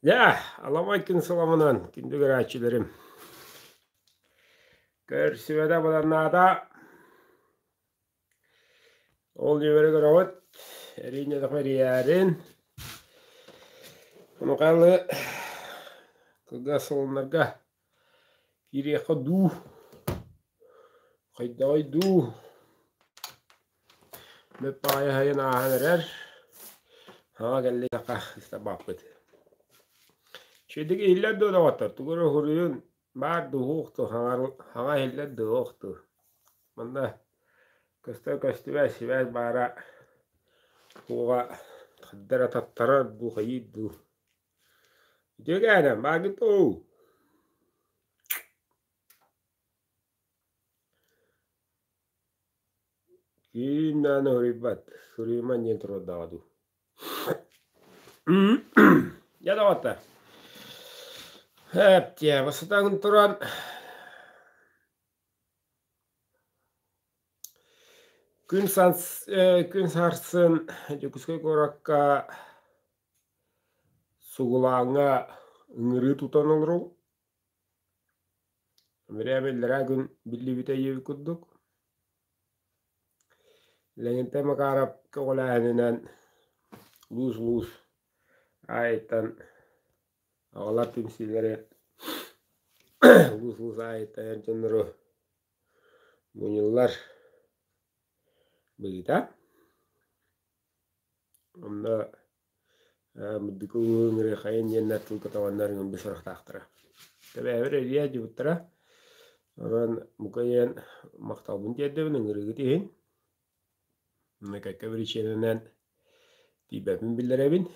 Дьэ, аламай күн сыламынан, күндү көрөөччүлэрим. Көрсүбэтэ быданнаата. Ол үөрэ көрөҕүт, эриин элэх эрийээрин. Онукалы кылгас солуннарга киириэххэ дуу, хайдаҕый дуу. Бэт баҕайы сайын ааһан эрэр. Саҥа кэллиэхэ ыстабааппыт. Үчүгэйдик иһиллэр дуо доҕоттор? Тугу эрэ уһуруйун баар дуу, суох дуу, хаҥа иһиллэр дуу, суох дуу? Манна көстөр көстүбэт сибээс баара суоҕа хайда эрэ таттарар дуу, хайыыр дуу. Үтүөкээнэ, бааргыт дуу? Киин даҕаны суруйбат, суруйуман диэн туруордаҕа дуу. Дьэ доҕоттор, эптиэ бастатан туран күн күн сарсын Дьокуускай куоракка Сугулааҥҥа ыҥырыы тутан олоробут. Бирээ биллэрээ күн биллибитэ диэбит курдук. Лэгинтэй Макаров көҕүлээһининэн улуус-улуус аайыттан аҕалар түмсүүлэри улуус-улуус аайыттан эр дьоннору мунньуллар быһыыта. Онно Мындыкы ыҥырыахайын диэннэр тыл көтөҕөннөр ыҥырбыт сурахтаахтара. Тэбээбэр эрийэ сылдьыбыттара. Онон бука диэн махталбын тиэрдэбин ыҥырыыгыт иһин. Кэккэ биричиинэнэн тиийбэппин биллэрэбин.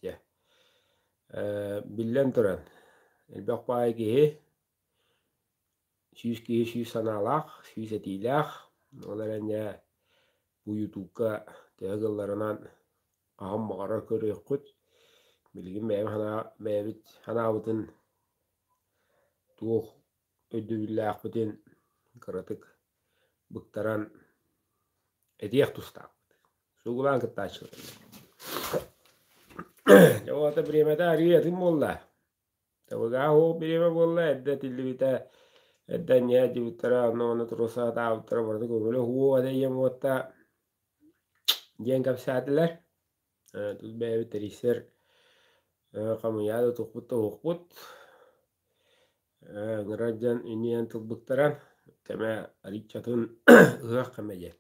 Дьэ, биллэн туран, элбэх баай киһи, сүүс киһи сүүс санаалаах, сүүс этиилээх. Ол эрэн дьэ бу ютубка төһө кыалларынан хаһан баҕарар көрүөххүт. Билигин бэйэм санаа бэйэбит санаабытын туох өйдөбүллээхпитин кыратык быктаран этиэх тустаахпыт. Сугулаан кыттааччылар. Дьэ уота бириэмэтэ арыый атын буолла. Табыгаһа суох бириэмэ буолла, эрдэ этиллибитэ, эрдэ анньыһа сылдьыбыттара, онно-манна туруорса сатаабыттара барыта көҥүлэ суох этэ ийэм уота диэн кэпсээтилэр. Тус бэйэбит тэрийсэр хамыйаа да туппут да уһукпут. Ыҥырар дьон иннинэн тылбыттара кэмэ арыыччатын ыһыах кэмэ диэн.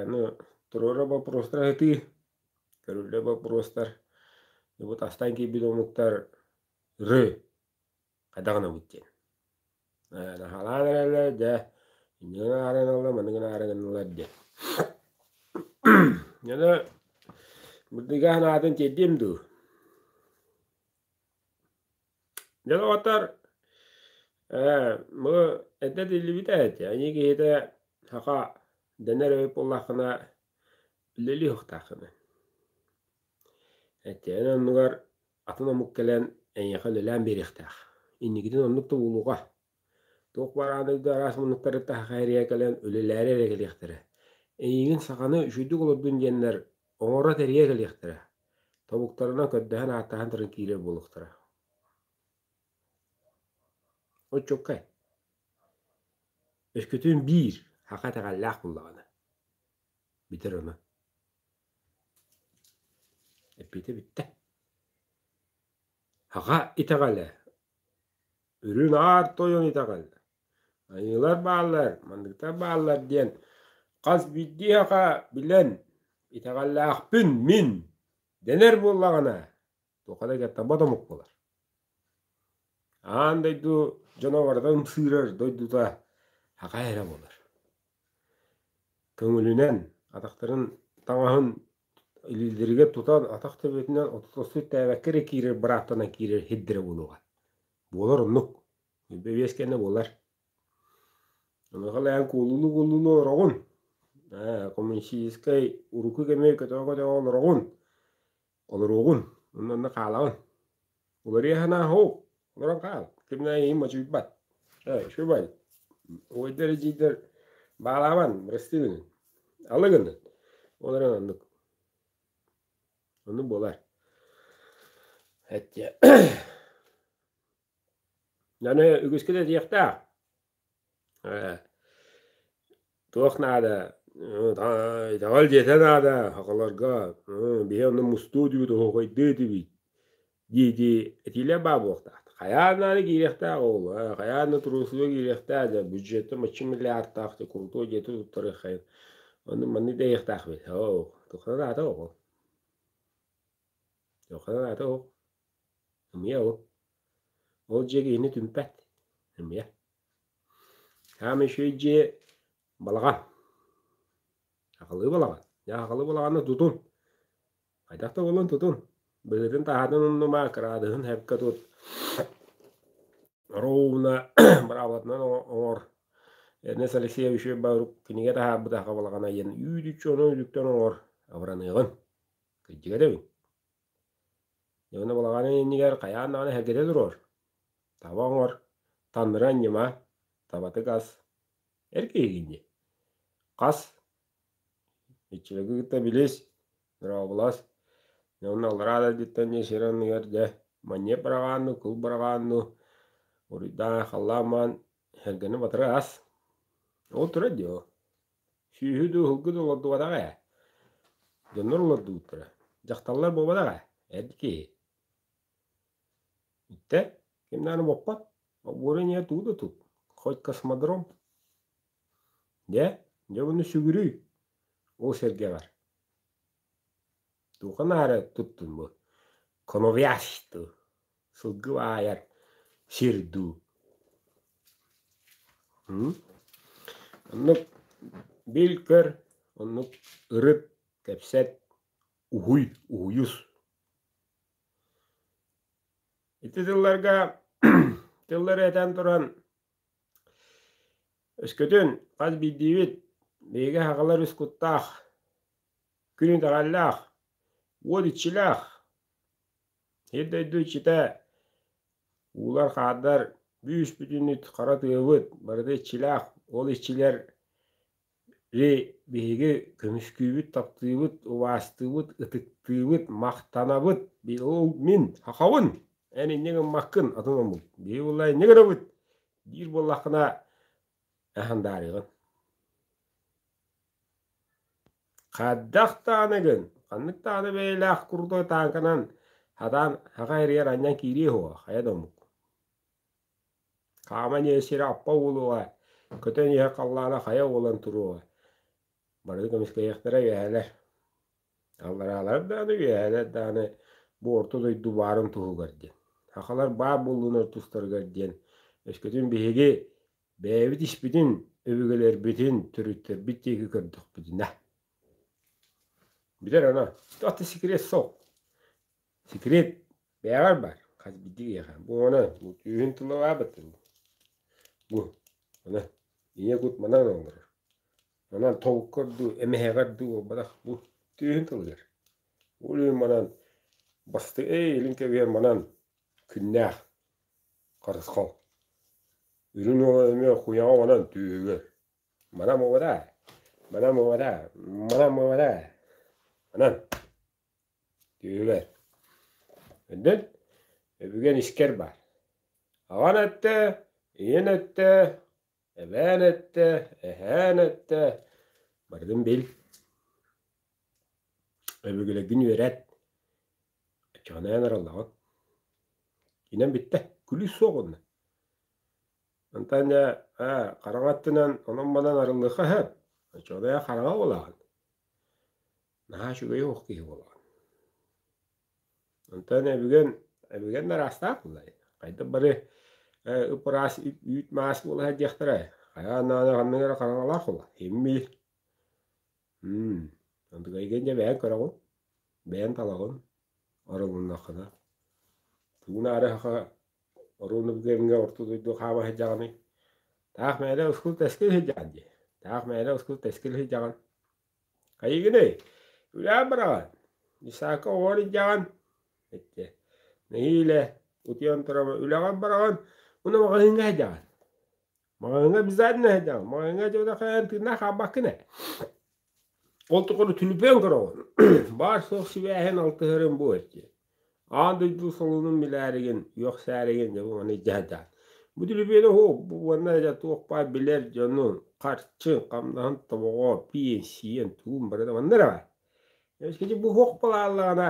Ну, туруора боппуруостар ыһытыы, көрүллэр боппуруостар, бу тастан киирбит омуктар ры хайдах гынабыт диэн. Наһаалаан эрэллэр, дьэ, инньэ гынаары гыналлар, маны гынаары гыналлар диэн. Аны Бырдыга санаатын тиэрдиэм дуу? Дьэ доҕоттор, бу эрдэ этиллибитэ этэ, аньыы киһитэ саха дэнэр эбит буоллаххына үлэлии уохтааххына. Эттиэн оннугар атын омук кэлэн эйиэхэ үлэлээн биэриэхтээх. Инникитин оннук да буолуоҕа. Туох баар аан дойду араас муннуктарыттан саха эрийэ кэлэн үлэлээри эрэ кэлиэхтэрэ. Эйигин саханы үчүгэйдик олордун диэннэр оҥоро тэрийэ кэлиэхтэрэ. Тобуктарынан көрдөһөн ааттаһан туран киирэр буолуохтара. Оччоккай. Өскөтүн биир саха итэҕэллээх буоллаҕына, бүтэр ону. Эппиэтэ бүттэ. Саха итэҕэлэ үрүҥ аар тойон итэҕэл, айыылар бааллар, манныктар бааллар диэн хас биирдии саха билэн итэҕэллээхпин мин дэнэр буоллаҕына, туохха да кыаттарбат омук буолар. Аан дойду дьоно барыта ымсыырар дойдута саха эрэ буолар. Көҥүлүнэн атахтарын таҥаһын илиилэригэр тутан атах төбөтүнэн отутостуу иттээбэккэ эрэ киирэр бырааптанан киирэр сирдэрэ буолуоҕа. Буолар оннук. Бэбиэс кэннэ буолар. Онуоха эн куолулуу-куолулуу олороҕун. Ээ, коммунистическай урукку кэми көтөҕө-көтөҕө олороҕун. Олоруоҕун. Онно онно хаалаҕын. Уларыйа санаа суох. Олорон хаал. Ким да эйигин мочуйбат. Ээ, үчүгэй. Уойдар эдьиийдэр баалаабан, бырастыы гынын. Алы гынын. Ол эрэн оннук. Оннук буолар. Эттэ Аны үгүскэ да этиэхтээх. Туох наада, итэҕэл дьиэтэ наада оҕолорго, биһи онно мустуу этибит, оһуохайдыы этибит дии-дии этиилэр баар буолуохтаах. Хайаан даҕаны киириэхтээх ол, хайаан да туруорсууга киириэхтээх дьэ бюджеттан бачча миллиардтаах дьэ крутой дьиэтэ туттарыаххайын. Оннук маннык дэйиэхтээхпит. Оо, туохха наада оҕо? Туохха наада ол? Ымыйа ол. Ол дьиэ киһини түмпэт. Ымыйа. Хаама үчүгэй дьиэ балаҕан. Аҕалыы балаҕан. Дьэ аҕалыы балаҕаны тутун. Хайдах да буоллун тутун. Быһыытын таһаатын умнума, кыраадыһын сөпкө тут. Ровно быраабылатынан оҥор. Эрнест Алексеевич Үчүгэй кинигэ таһаарбыта аха балаҕана диэн үүт-үччү ону үтүктэн оҥор. Абыраныаҕын. Кырдьыга этэбин. Дьэ уонна балаҕанын иннигэр хайаан даҕаны эһэргэтэ туруор. Таба оҥор, таҥнары анньыма, табатык ас. Эр киһигин дии. Хас иччилэги кытта билис, дорооболос. Дьэ уонна аллараа дойдуттан дьэ сир анныгар дьэ манньыат быраҕаанну, кыл быраҕаанну, уруйдаан халлаан маан эһэргэни батары ас. Ол турар дии ол. Сүөһү дуу, сылгы дуу олордубатах ээ. Дьоннор олордубуттара. Дьахталлар буолбатах ээ, эр киһи. Иттэ, ким даҕаны боппот. Обуора ийэ тугу да тут, хоть космодром. Дьэ, дьэ уонна сүгүрүй, ол сэргэҕэр. Туохха наара туттун бу? Коновязь дуу, сылгы баайар сир дуу. Оннук бил-көр, оннук ырыт, кэпсэт, уһуй, уһуйус. Ити тылларга тыллары этэн туран өскөтүн хас биирдиибит биһиги аҕалар үс куттаах, күн итэҕэллээх, уот иччилээх, Сир-дойду иччитэ, уулар-хаардар бүүс-бүтүннүү хара тыабыт, барыта иччилээх, ол иччилэр биһиги көмүскүүбүт, таптыыбыт, убаастыыбыт, ытыктыыбыт, махтанабыт. Ол мин сахабын, эн инньэ гыммаккын, атын омук. Биһиги буолла инньэ гынабыт диир буоллаххына, эн хандаарыаҕын. Хайдах даҕаны гын, ханнык даҕаны бэйэлээх курдук тааҥканан сатаан саха сиригэр анньан киириэ суоҕа, хайа да омук. Хааман иһэр сирэ аппа буолуоҕа, көтөн иһэр халлаана хайа буолан туруоҕа. Барыны көмүскэһиэхтэрэ үөһээлэр. Аллараалар даҕаны, үөһээлэр даҕаны бу орто дойду баарын туһугар диэн. Сахалар баар буоллунар тустарыгар диэн өскөтүн биһиги Бэйэбит испитин, өбүгэлэрбитин, төрүттэрбит диэки көрдөхпүтүнэ. Билэр ана, туох да секрет суох. Секрет бэйэҕэр баар, хас биирдии киһиэхэ. Бу аны, бу түүһүн тыллаабыт бу. Аны, ийэ кут манан олорор. Манан тобуккар дуу, эмэһэҕэр дуу буолбатах, бу түүһүн тылыгар. Ол иһин манан бастакы эй илин кэбиһэр манан күннээх харысхал. Үрүҥ уола эмиэ куйаҕа онон түөһүгэр «Манан буолбатаа, манан буолбатаа, манан буолбатаа, манан» түөһүгэр. Өйдөн, өбүгэн искэр баар. Аҕан эттэ, ийэн эттэ, эбээн эттэ, эһээн эттэ, барытын бил. Өбүгэлэргин үөрэт, оччоҕуна эн арыллаҕын. Инэн бүттэ, күлүү суох уонна. Онтон дьэ хараҥа өттүнэн онон-манан арыллыахха сөп. Оччоҕуна хараҥа буолаҕын. Наһаа үчүгэй оһох киһи буолаҕын. Онтон өбүгэн, өбүгэн да араастаах буоллай. Хайдах бары ып-ыраас үүт-маас буола сылдьыахтарай. Хайаан даҕаны ханнык эрэ хараҥалаах буолла. Иммиир. Онтукайгын дьэ бэйэҥ көрөҕүн, бэйэҥ талаҕын, арылыннаххына. Тугун аары саха оруону бу кэмҥэ орто дойду хаама сылдьаҕыный? Таах мээнэ ускул-тэскил сылдьаҕын дии. Таах мээнэ ускул-тэскил сылдьаҕын. Хайыгыный? Үлэҕин быраҕан. Исаака оҕоҕор илдьэҕин. Эттэ. Нэһиилэ утуйан туран үлэҕин быраҕан, уонна маҕаһыыҥҥа сылдьаҕын. Маҕаһыыҥҥа обязательно сылдьаҕын. Маҕаһыыҥҥа дьиэтэхэ тыыннаах хаалбаккын ээ. Ол тухары түлүпүөн көрөҕүн. Баар суох сибээһин алтыһарын бу эти. Аан дойду солунун билээригин, үөхсээригин дьэ бу маны дьаһайдаан. Бу түлүпүөнэ уһу бу уонна дьэ туох баар билэр дьонун, харчы, хамнаһын тобоҕо, пиэнсийэн, тугун барыта манна эрэ баар. Эскэчи бу суох буолааллаҕына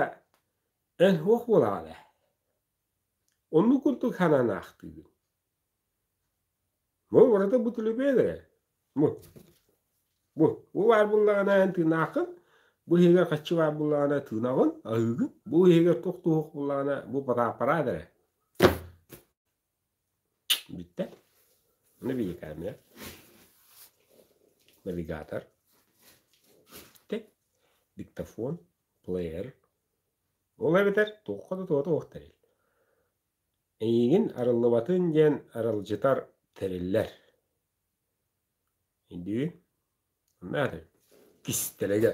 эн суох буолаҕын ээ. Оннук курдук сананаахтыыгын. Бу барыта бу түлүпүөн эрэ. Бу. Бу. Бу баар буоллаҕына эн тыынааххын, бу иһигэр хаччы баар буоллаҕына тыынаҕын, аһыыгын, бу иһигэр туох туох буоллаҕына бу фотоаппарат эрэ. Бүттэ. Аны видеокамера. Навигатор. Бүттэ. Диктофон, плеер. Ол эбэтэр туохха да туһата суох тэрил. Эйигин арыллыбатын диэн аралдьытар тэриллэр. Өйдүү? Онно кистэлэгэ,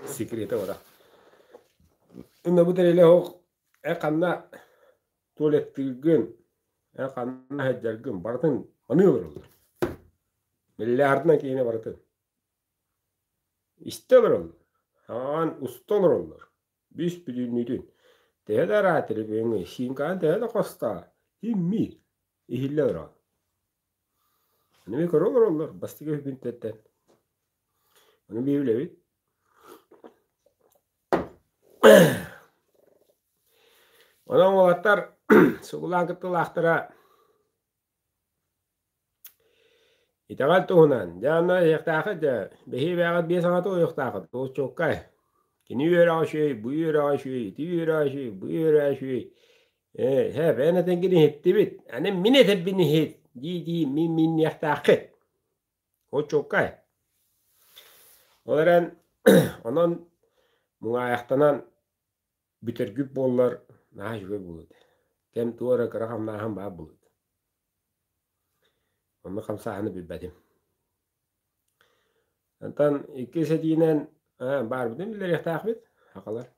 секретэ бара. Онно бу тэрилэ оһох эн ханна туалеттыыргын, эн ханна сылдьаргын барытын маныы олороллор. Миллиардынан киһини барытын. Истэ олороллор, хаҥаан уста олороллор. Бүүс бүтүннүүтүн. Төһө да араат телефоҥҥа симкаҕын төһө да хостоо, иммиир, иһиллэ олороҕун. Аны көрө олороллор бастакы күнтэртэн. Ону биһи билэбит. Онон уолаттар сугулаан кыттыылаахтара Итэҕэл туһунан, дьэ онно ыһыахтаахыт дьэ, биһиги бэйэҕит биэс аҥата уйуохтаахыт, туох чуолкай. Кини үөрэҕэ үчүгэй, бу үөрэҕэ үчүгэй, ити үөрэҕэ үчүгэй, бу үөрэҕэ үчүгэй. Ээ, һэ, бэйэн этэҥҥин иһиттибит, аны мин этэрбин иһит, дии-дии мин минниэхтааххыт. Ол чуолкай. Ол эрэн, онон муҥаайахтанан бүтэргит буоллар наһаа үчүгэй буолуо этэ. Кэм туох эрэ кыра хамнааһын баар буолуо этэ. Онно хамсааһыны билбэтим. Онтон иккис этиинэн баарбытын биллэриэхтээхпит сахалар.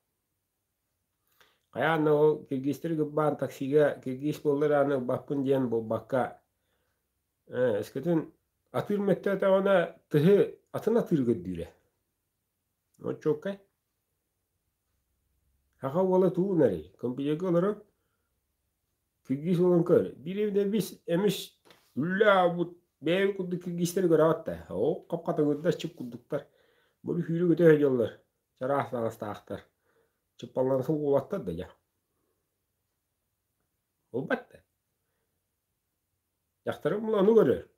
Хайаан да ол киргизтэри кырбаан таксига киргиз буоллар аны ылбаппын диэн буолбакка өскөтүн атыыр мөттөөтөҕүнэ тыһы атын атыыр көрдүүрэ. Оччуоккай. Саха уола тугун эрий, компьютерга олорон киргиз уолун көр. Биир эмис эмис үллээ бэйэбит курдук киргизтэри көрөҕүт да. Оо, хап-хатыҥырдар чып курдуктар. Бу сүүрүк өтө сылдьаллар. Чараас таҥастаахтар. Чыппаллана уолаттар да дьэ. Буолбат да. Дьахтарым ону көрөр.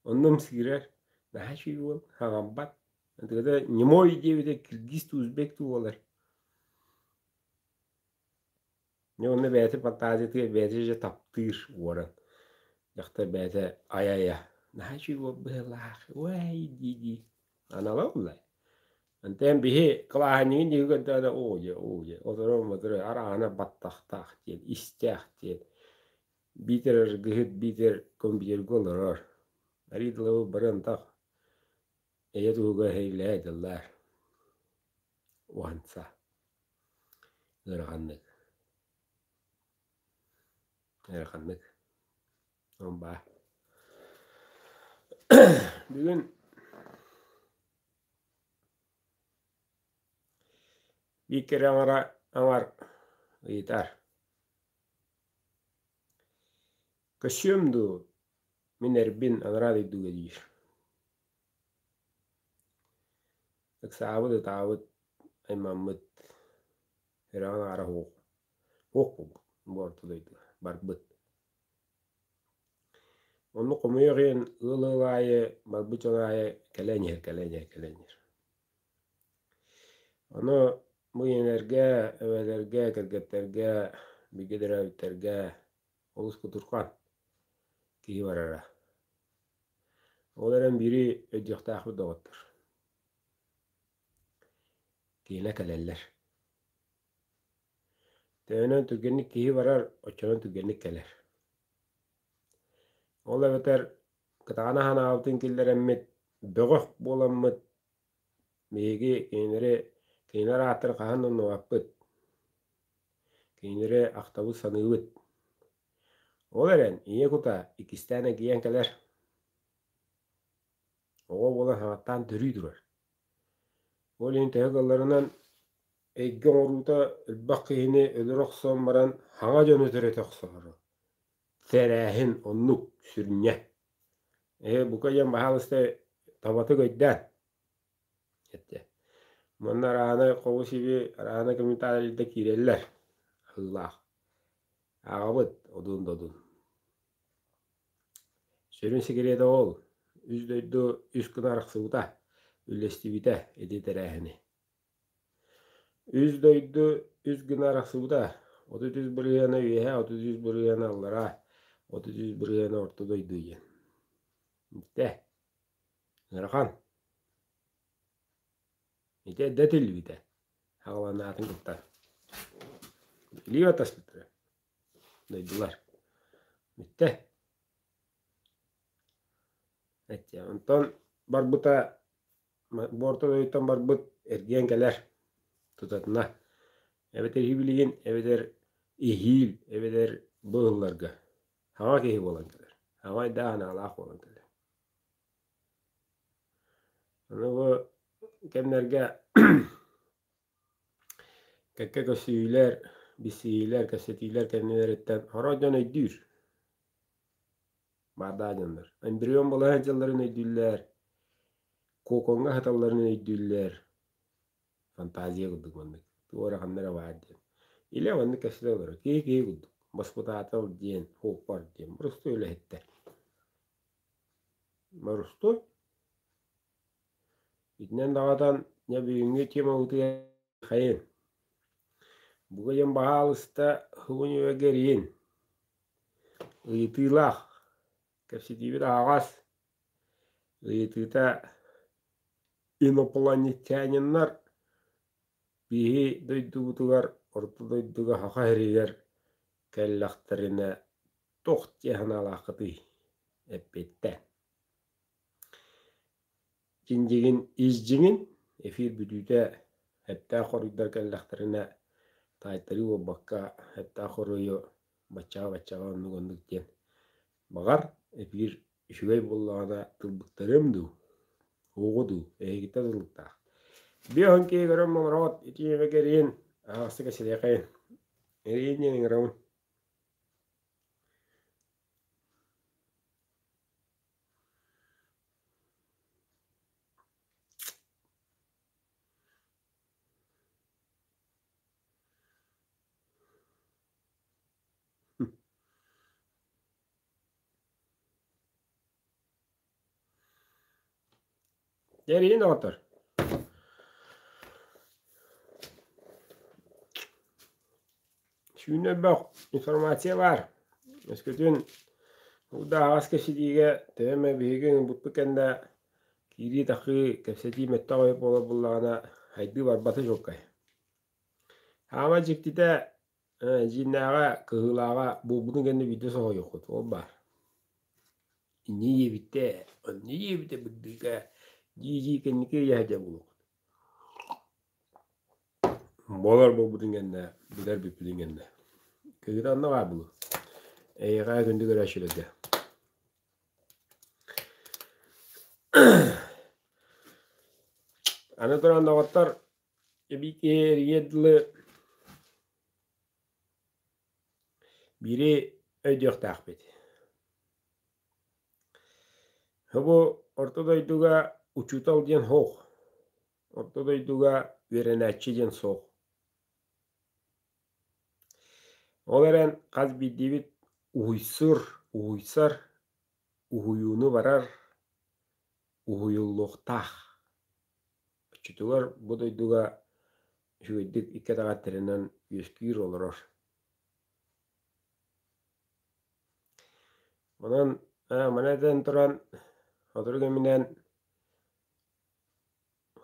Онно ымсыырар, наһаа үчүгэй уол, хаҥаммат. Антыгата немой диэбитэ киргиз дуу, узбек дуу буолар. Дьэ онно бэйэтэ фантазиятыгар бэйэтэ дьэ таптыыр уоран. Дьахтар бэйэтэ айа-айа наһаа үчүгэй уол быһыылаах, уай дии-дии анала ыллай. Онтон биһи кылааһынньыгын диэки көрдөҕүнэ оо дьэ, оо дьэ, оторо-моторо араана баттахтаах диэн, истээх диэн Биитэр арыгыһыт, биитэр компьютерга олорор. Арыы тылабыт бары антах эйэ туһугар эһэйилэһэ дьаллаар. Уһанса. Ыараханнык. Ыараханнык. Баа. Бүгүн биир кэрэ аҥара аҥар ыйытар. Көссүөм дуу, мин эрбин анараа дойдуга диир. Ыксаабыт, ытаабыт, аймаммыт, үрэҕин аара суох, суох буолбут бу орто дойдуга барбыт. Оннук хомойуох иһин ыал-ыал аайы барбыт дьон аайы кэлэн иһэр, кэлэн иһэр, кэлэн иһэр. Ону бу ийэлэргэ, эбэлэргэ, кэргэттэргэ, бииргэ төрөөбүттэргэ олус кутурҕан киһи барара. Ол эрэн биири өйдүөхтээхпит доҕоттор. Киинэ кэлэллэр. Төһөнөн түргэнник киһи барар, оччонон түргэнник кэлэр. Ол эбэтэр кытаанах санаабытын киллэрэммит, бөҕөх буоламмыт Биһиги кинилэри кинилэр ааттарын хаһан да умнубаппыт, кинилэри ахтабыт, саныыбыт. Ол эрэн ийэ кута иккистээн эргийэн кэлэр, оҕо буолан саҥаттаан төрүү турар. Ол иһин төһө кыалларынан Эйгэ оҥоруута элбэх киһини өлөрө охсон баран саҥа дьону төрөтө охсоро. Тэрээһин оннук сүрүнэ. Ээ, бука диэн баһаалыста табатык өйдөөн эттэ. Манна араана хобу-сиби, араана комментарийда киирэллэр аһыылаах. Ааҕабыт одун да одун. Сүрүн сикириэтэ ол, үс дойду үс гына арахсыбыта, үллэстибитэ ити тэрээһини. Үс дойду үс гына арахсыбыта: 33 бырыһыана үөһээ, 33 бырыһыана аллараа, 33 бырыһыана орто дойду диэн. Бүттэ. Ыарахан. Ити эрдэ этиллибитэ. Хаҕаланаатын кытта. Илии баттаспыттара. Дойдулар. Бүттэ. Онтон барбыта Бу орто дойдуттан барбыт эргийэн кэлэр тутатына эбэтэр иһи билигин, эбэтэр эһиил, эбэтэр бу ыһылларга саҥа киһи буолан кэлэр, саҥа өйдөөх-санаалаах буолан кэлэр. Аны бу кэмнэргэ кэккэ көрсүһүүлэр, билсиһиилэр, кэпсэтиилэр кэннилэриттэн сорох дьон өйдүүр Баардаах дьоннор. Эмбрион буола сылдьалларын өйдүүллэр, кокоҥҥа сыталларын өйдүүллэр. Фантазия курдук маннык. Туох эрэ ханна эрэ баар диэн. Илэ маннык кэпсэтэ олорор. Киһи киһи курдук. Баспытаатал диэн, суоппар диэн. Боростуой үлэһиттэр. Боростуой. Итинэн даҕатан, дьэ бүгүҥҥү темабытыгар хайын. Бука диэн баһаалыста һугуньуга эрийин. Ыйытыылаах, кэпсэтиибит аһаҕас, ыйытыыта инопланетяниннар биһи дойдубутугар Орто дойдуга Саха сиригэр кэллэхтэринэ туох дии санаалааххытый? Эппиэттээн. Дьиҥ-дьиҥин ис дьиҥин эфир бүтүүтэ эттээх хоруйдар кэллэхтэринэ таайтарыы буолбакка эттээх хоруйу баччаҕа-баччаҕа оннук-оннук диэн баҕар эфир үчүгэй буоллаҕына тылбыттарыам дуу, уоҕу дуу эһигиттэн тутулуктаах. Биэһин киһи көрөн олороҕут ити кэриин аһаҕастык кэпсэтиэххэйин. Эриин диэн ыҥырабын. Эрийин доҕоттор. Сүүнэ элбэх информация баар. Өскөтүн да аҕас кэпсэтиигэ төһө эмэ биһиги ыҥырбыппыт кэннэ киирии-тахыы кэпсэтии мөттөх эбит буолар буоллаҕына хайдыы барбата чуолкай. Хаама дьиктитэ дьииннээҕэ, кыһыылааҕа буолбутун кэннэ биирдэ соһуйуоххут, ол баар. Инньэ диэбиттэ, онно диэбитэ бырдыыка дии-дии кэнники ыйаһа буолуоххут. Буолар буолбутун кэннэ, билэр бүппүтүн кэннэ. Кыыһыта онно баар буолуо. Эйиэхэ күндү көрөөччүлэргэ. Аны туран доҕоттор, эбии киһи эрийиэр дылы биири өйдүөхтээхпит. Бу орто дойдуга учуутал диэн суох. Орто дойдуга үөрэнээччи диэн суох. Ол эрэн хас биирдиибит уһуйсур, уһуйсар, уһуйууну барар, уһуйуллуохтаах. Оччотугар бу дойдуга үчүгэйдик икки атаҕар тэринэн үөскүүр олорор. Онон маны этэн туран сотору кэминэн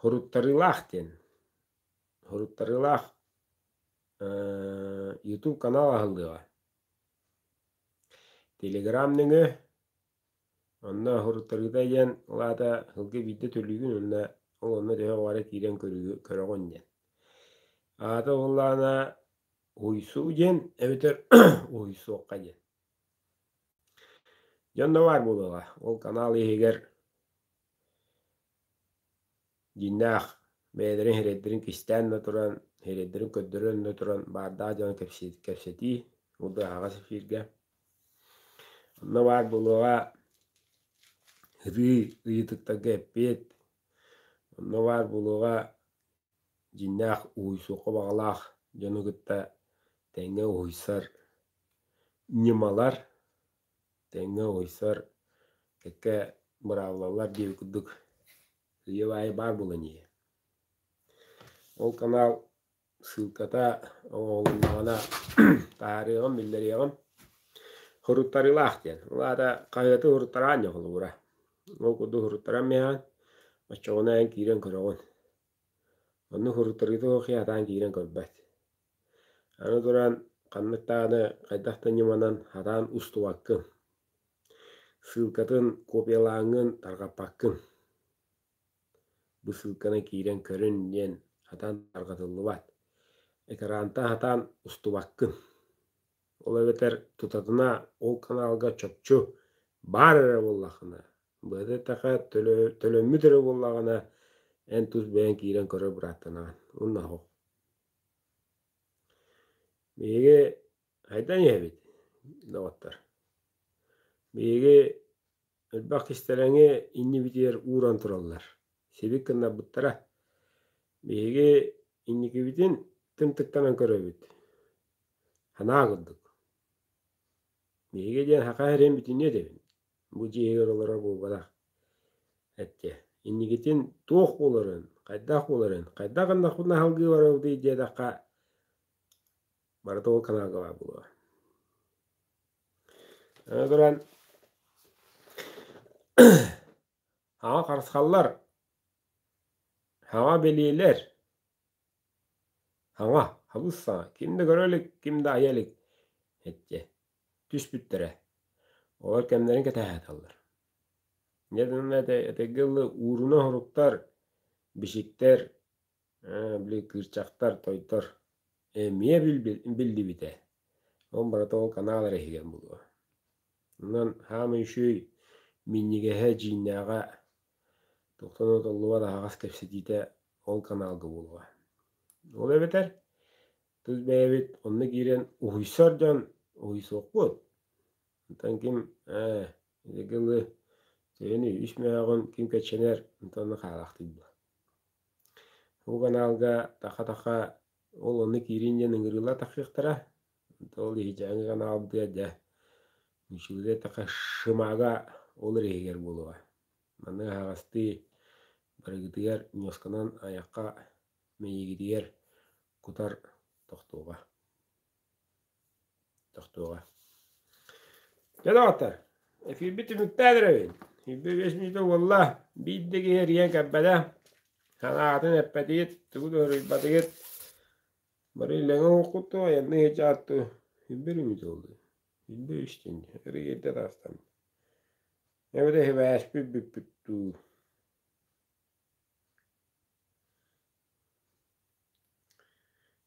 Хоруттарыылаах диэн. Хоруттарыылаах YouTube канал аһыллыаҕа. Телеграм нөҥүө онно хоруттарыыта диэн ол аата сылга биирдэ төлүүгүн уонна ол онно төһө баҕара киирэн көрөҕүн диэн. Аата буоллаҕына уһуйсуу диэн эбэтэр уһуйсуохха диэн. Дьон да баар буолуоҕа. Ол канал иһигэр Дьиҥнээх бэйэлэрин сирэйдэрин кистээн да туран Сирэйдэрин көрдөрөн да туран баардаах дьону кэпсэтии, ол да аһаҕас эфиргэ. Онно баар буолуоҕа ырыы ыйытыктарга эппиэт, онно баар буолуоҕа дьиҥнээх уһуйсуохха баҕалаах дьону кытта тэҥҥэ уһуйсар ньымалар, тэҥҥэ уһуйсар кэккэ быраабылалар диэбит курдук сыыйа баайы баар буолан иһиэ. Ол канал ссылката оҥоһулуннаҕына таһаарыаҕым, биллэриэҕим. Хоруттарыылаах диэн. Ол аата хаһыаты хоруттараан дьэ холобура. Ол курдук хоруттаран миэхэ оччоҕуна эн киирэн көрөҕүн. Онно хоруттарыыта суох киһи сатаан киирэн көрбөт. Аны туран ханнык даҕаны хайдах да ньыманан сатаан устубаккын. Ссылкатын копиялааҥҥын тарҕаппаккын. Бу ссылканы киирэн көрүн диэн сатаан тарҕатыллыбат. Экрантан сатаан устубаккын. Ол эбэтэр тутатына ол каналга чопчу баар эрэ буоллаххына, быһата эттэххэ төлөммүт эрэ буоллаҕына, эн тус бэйэҥ киирэн көрөр бырааттанаҕын. Уонна суох. Биһиги хайдан иһэбит, доҕоттор? Биһиги Элбэх кистэлэҥи иннибитигэр ууран тураллар, сибик гыннарбыттара. Биһиги инникибитин тымтыктанан көрөбүт, санаа курдук. Биһиги диэн саха сирин бүтүннүү этэбин, бу дьиэ иһигэр олорор буолбатах. Эттэ, инникитин туох буоларын, хайдах буоларын, хайдах гыннахпытына салгыы барабытый диэтэххэ, барыта ол каналга баар буолуоҕа. Аны туран хаҥа харысхаллар, хаҥа бэлиэлэр, хаҥа, хабыс саҥа, ким да көрө илик, ким да айа илик эттэ, түспүттэрэ. Олор кэмнэрин кэтэһээталлар. Дьэ этэҥҥэ дылы ууруна соруктар, бичиктэр, били кыырчахтар, тойтор эмиэ биллибитэ. Ол барыта ол канал эрэ иһигэр буолуо. Онон хаамай үчүгэй минньигэһэ, дьииннээҕэ туохтан да толлубат аһаҕас кэпсэтиитэ ол каналга буолуо. Ол эбэтэр тус бэйэбит онно киирэн уһуйсар дьон уһуйсуохпут. Онтон ким ээ ити төһөнү үс мөһөөҕүн ким кэччэнэр онтон онно хаалаахтыйбыт. Бу каналга таха-таха ол онно киириин диэн ыҥырыылар тахсыахтара. Ол иһдьээҥи каналбытыгар дьэ үчүгэй эттэххэ шымага ол эрэ иһигэр буолуоҕа. Маннык аһаҕастыы барыгытыгар ньуосканан айахха мэйиигитигэр кутар тохтуоҕа. Тохтуоҕа. Дьэ доҕоттор, эфирбит түмүктээн эрэбин. 25 мүнүүтэ буолла. Биир да киһи эрийэн кэлбэтэ. Санаатын эппэтигит, тугу да суруйбатыгыт. Бары илэҥэ оҥоккуттуу айанныы сылдьааттыы. Сүүрбэ мүнүүтэ буолла. 23 диэн. Эрийэрдэ таастам. Эбэтэр сибээспит бүппүт дуу.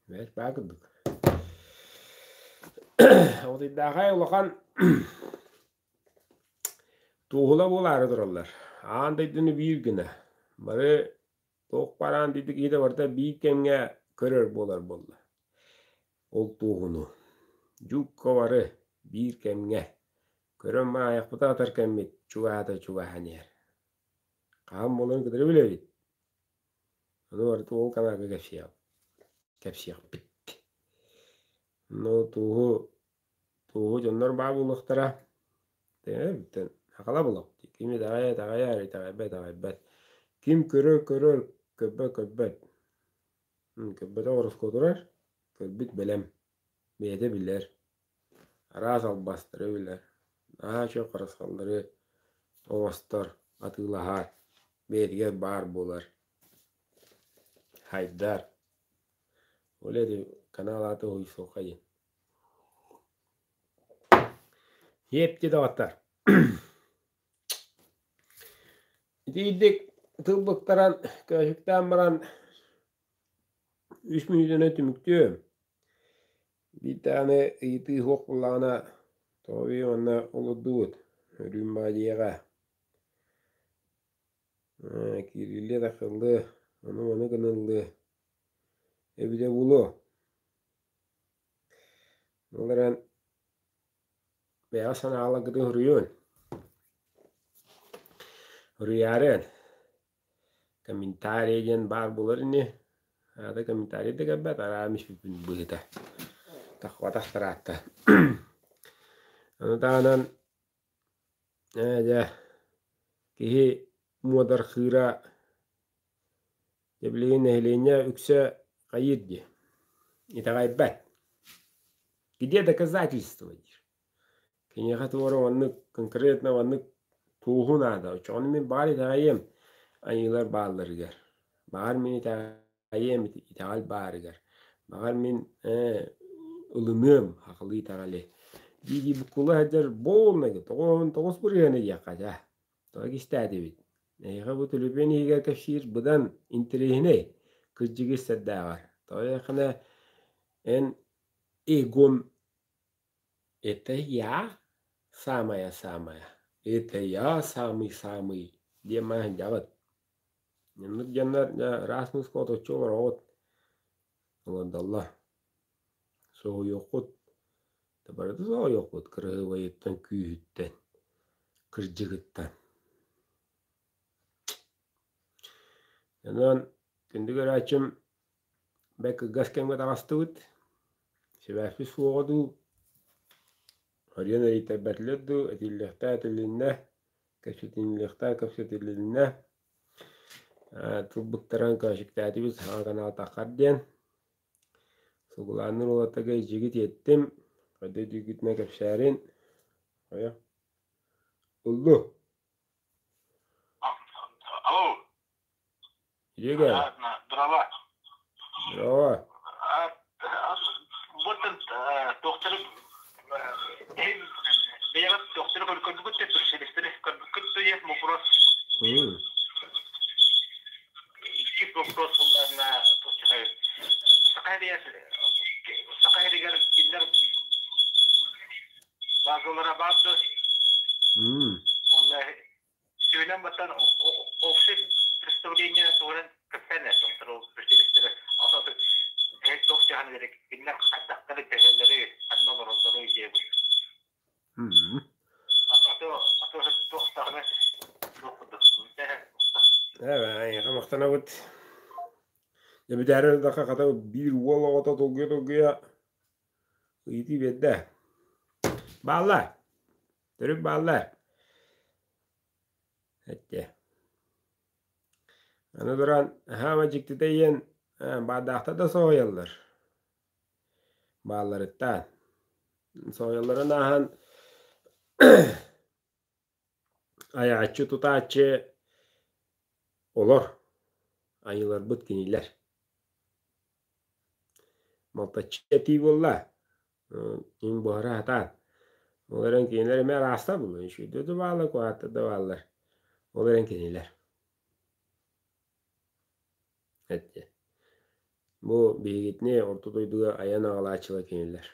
Бэс баа курдук. Отуйдаахай улахан туоһула буолаары тураллар. Аан дойдуну биир гына. Бары туох баар аан дойду киһитэ барыта биир кэмҥэ көрөр буолар буолла. Ол туоһуну. Дьукка бары биир кэмҥэ көрөн маайахпыта атар кэммит чугаһаата чугаһаан иһэр. Хаһан буоларын кытары билэбит. Ону барыта ол каналга кэпсиэҕим. Кэпсиэхпит. Ну тууһу тууһу дьоннор баа буолуохтара. Бүтэн хахала булуох. Ким итэҕэйэ итэҕэйэр, итэҕэйбэт итэҕэйбэт. Ким көрөр көрөр, көрбөт көрбөт. Көрбөтөх ороскуотурар, көрбүт бэлэм. Бэйэтэ билэр. Араас албастары билэр. Наһаа үчүгэй харысхаллары оҥостор, атыылаһар, бэйэтигэр баар буолар. Хайдар. Ол ити канал аата уһуйсуохха диэн. Иэпти доҕоттор. Итиирдик тыл быктаран, көөчүктээн баран үс мүнүүтэнэн түмүктүөм. Биир даҕаны ыйытыы суох буоллаҕына, тоҕо бэйи манна олордубут, өрүүн баадьыйаҕа киириллиэ-тахсыллыа, ону-маны гыныллыа. Эбитэ буолуо. Ол эрэн бэйэҕэ санааларгытын суруйуон. Суруйаарыан. Комментарий диэн баар буолар ини. Аата комментарий да кэлбэт, араам испиппин быһыыта. Тахпатах тараатта. Ону таһынан ээ дьэ киһи муодархыыра дьэ билигин нэһилиэнньэ үксэ хайыыр дии итэҕэйбэт. Где доказательства диир. Киниэхэ туора маннык конкретно маннык туоһу наада. Оччоҕуна мин баҕар итэҕэйиэм айыылар баалларыгар. Баҕар мин итэҕэйиэм итэҕэл баарыгар. Баҕар мин ылыныам сахалыы итэҕэли. Дии-дии буккулла сылдьар буолна 99 бырыһыана диэххэ дьэ. Тоҕо кистээтибит? Эһиэхэ бу төлөпүөн иһигэр кэпсиир быдан интэриэһинэй, кырдьыгы истэрдээҕэр. Тоҕо диэххинэ эн эгон Это я самая-самая, это я самый-самый диэн маһын сылдьаҕыт. Оннук дьоннор дьэ ыраас мууска отучча олороҕут, олордоллор. Соһуйуоххут, да барыта соһуйуоххут кыраһыабайыттан, күүһүттэн, кырдьыгыттан. Онон күндү көрөөччүм Бэрт кылгас кэмҥэ таҕыстыбыт, сибээспит суоҕа дуу, арыйан эрийтэрбэтилэр дуу, этиллиэхтээх этилиннэ, кэпсэтиниллиэхтээх кэпсэтилиннэ, тылбыттаран көөчүктээтибит саҥа канал таххар диэн. Сугулаанныыр уолаттарга илдьигит иэттим, хайда өйдүүргүтүнэн кэпсээрин. Хайа, ыллы. Алло. Игорь. Здорово. Здорово. Вот доктор бэйэҕит докторы көрбүккүт да специалистары көрбүккүт да диэн вопрос. Икки вопрос булларына Саха сиригэр кинилэр базалара баар да онно Сүнэн баттан общее представление туһунан кэпсээн эрэ ол специалистары туох дьаһан эрэ кинилэр хайдахтары төһөлөрү ханна олороллору диэбит. Ато туох даҕаны туох курдук. Эйиэхэ махтанабыт. Дьэ бүтээри ыллахха хата биир уол оҕото долгуйа-долгуйа ыйытыы биэрдэ. Бааллар. Төрүт бааллар. Эттэ. Аны туран, хаама дьиктитэ ийэн баардаахтар да соһуйаллар. Баалларыттан. Соһуйалларын ааһан айааччы тутааччы олор айыыларбыт кинилэр. Малтаччы этии буолла. Мин буһара сатаан. Ол эрэн кинилэр эмиэ араастар буолла. Үчүгэйдэр да бааллар, куһаҕаттар да бааллар. Ол эрэн кинилэр. Эттэ. Бу биһигитини орто дойдуга айан аҕалааччылар кинилэр.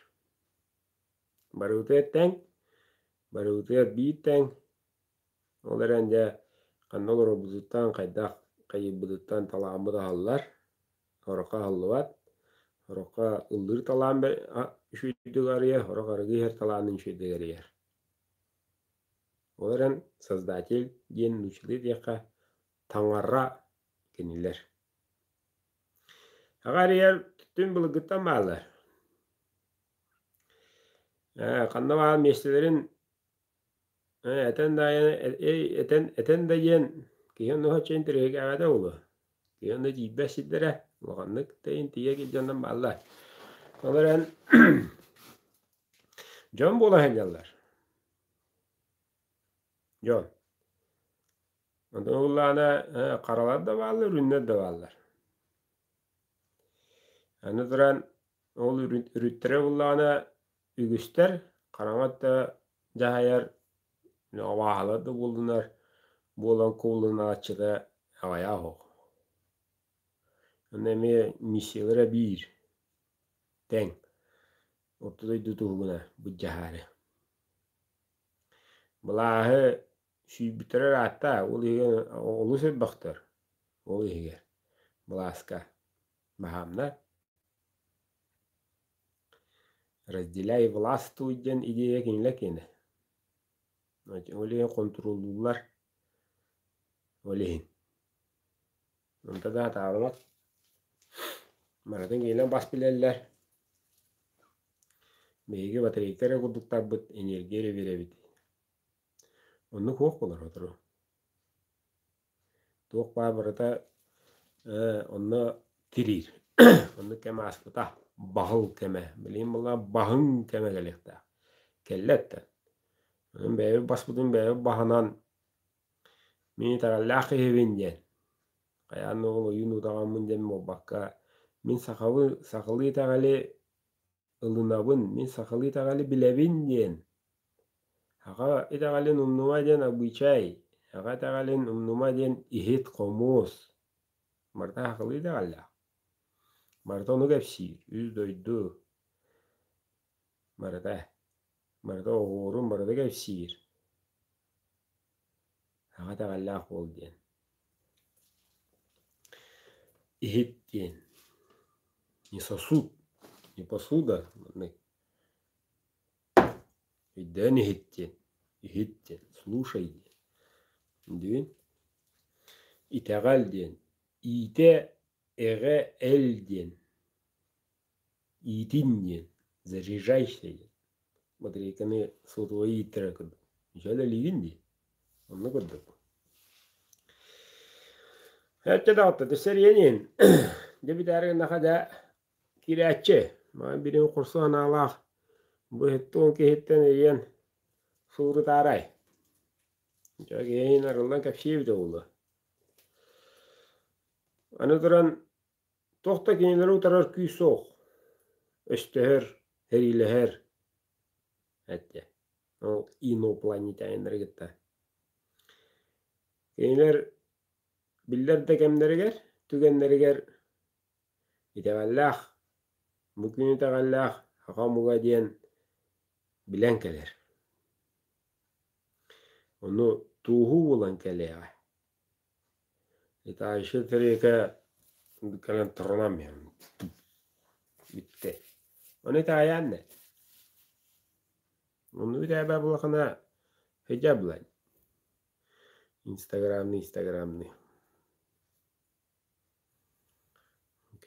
Барыбытыгар тэҥ, барыбытыгар биир тэҥ. Ол эрэн дьэ ханна олорорбутуттан, хайдах хайыырбытыттан талааммыт аһыллар. Сороххо аһыллыбат, сороххо ыллыыр талаан үчүгэйдик арыйар, сорох арыгы иһэр талаанын үчүгэйдик арыйар. Ол эрэн создатель диэн нууччалыы диэххэ таҥара кинилэр. Аҕа арыйар түн былыргыттан бааллар. Ханна баар миэстэлэрин Этэн да этэн этэн да диэн киһи онно соччо интэриэһиргээбэтэ буолуо. Киһи онно тиийбэт сирдэрэ улаханнык тэйин тиийэ дьоннор бааллар. Ол эрэн дьон буола сылдьаллар. Дьон. Онтон уоллаана харалар да бааллар, үрүҥнэр да бааллар. Аны туран ол үрүттэрэ буоллаҕына үгүстэр хараҥа да дьаһайар абааһылар да буоллунар буолан кубулунааччыта аҕыйах оһох. Онно эмиэ миссиялара биир тэҥ орто дойду туһугуна былдьаһаары. Былааһы сүүйбүттэрэ ыраатта, ол иһигэр олус элбэхтэр, ол иһигэр былааска баһаамнар. Разделяй властвуй диэн идея кинилэр киэнэ. Ол иһин хонтуруоллууллар. Ол иһин. Онто да сатаабат. Барытын кинилэр бас билэллэр. Биһиги батарейка эрэ курдуктарбыт, энергия эрэ биэрэбит. Оннук суох буолар сотору. Туох баар барыта онно тириир. Оннук кэм ааспыта. Баһыл кэмэ. Билигин буоллаҕа баһыҥ кэмэ кэлиэхтээх. Кэллэ эттэ. Онон бэйэбит баспытын бэйэбит баһынан мин итэҕэллээх киһибин диэн. Хайаан да ол ойуун удаҕаммын диэн буолбакка, мин сахалыы сахалыы итэҕэли ылынабын, мин сахалыы итэҕэли билэбин диэн. Саха итэҕэлин умнума диэн абыычай, саха итэҕэлин умнума диэн иһит-хомуос. Барыта сахалыы итэҕэллээх. Барыта ону кэпсиир, үс дойду. Барыта. Барыта оҕуорун барыта кэпсиир. Саха итэҕэллээх буол диэн. Иһит диэн. Не сосуд, не посуда маннык. Өйдөөн иһит диэн, иһит диэн, слушай диэн. Диэн. Итэҕэл диэн. Иитэ эҕэ эл диэн. Иитин диэн. Заряжайся диэн. Батарейканы сотовай ииттэрэр курдук. Дьэ үлэлиигин дии. Онно курдук. Эччэ даҕатта төссө иһин. Дьэ бүтээри гыннаха дьэ киирээччи. Маа бирин хорсу санаалаах бу иһиттэн киһиттэн эрийэн суурутаарай. Дьэ киһин арыллан кэпсиэ эбитэ буолуо. Аны туран туох да кинилэри утарар күүс суох. Өстөһөр, сэриилэһэр эттэ. Ол инопланетяннары кытта. Кинилэр биллэр да кэмнэригэр, түгэннэригэр итэҕэллээх, бу күн итэҕэллээх саха омуга диэн билэн кэлэр. Ону туоһу булан кэлиэҕэ. Летающая тарелка кэлэн турунан бүттэ. Ону итэҕэйээн да. Оннук итэҕэйбэт буоллаххына сылдьар булан. Инстаграмный, инстаграмный.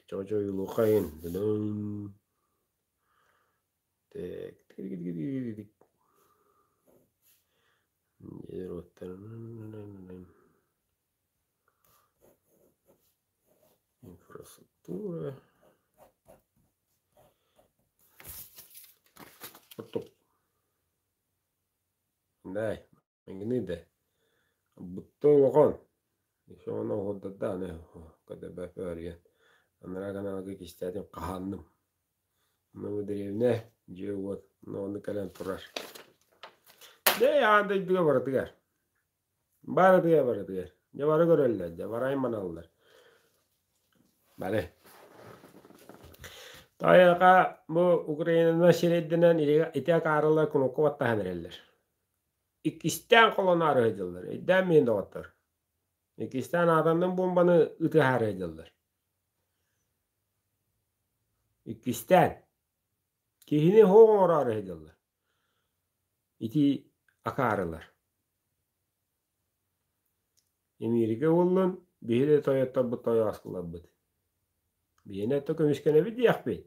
Чочо ойуулуоххайын. Так. Инфраструктура. Оттук. Дай, да. Бутта улахан. Еще ону оһордордаан КДБ өрүйэн. Анараа каналга кистээтим хаһаанным. Ну, дэриэбинэ, дьиэ-уот, ону кэлэн турар. Дьэ, аан дойдуга барытыгар. Барытыгар барытыгар. Дьэ бары көрөллөр, дьэ бары айманаллар. Бары. Тайака бу Украинаны сирэйдэнэн ити акаарылар кнопка баттаһан эрэллэр. Иккистээн холоноору сылдьаллар. Өйдөөн миин доҕоттор. Иккистээн атомнай буомбаны ытыһаары сылдьаллар. Иккистээн, киһини суох оҥороору сылдьаллар. Ити акаарылар. Эмиэрикэ буоллун, биһи да тойотторбут тойооскуларбыт. Биһиэнэ өттө көмүскэнэбит диэхпит.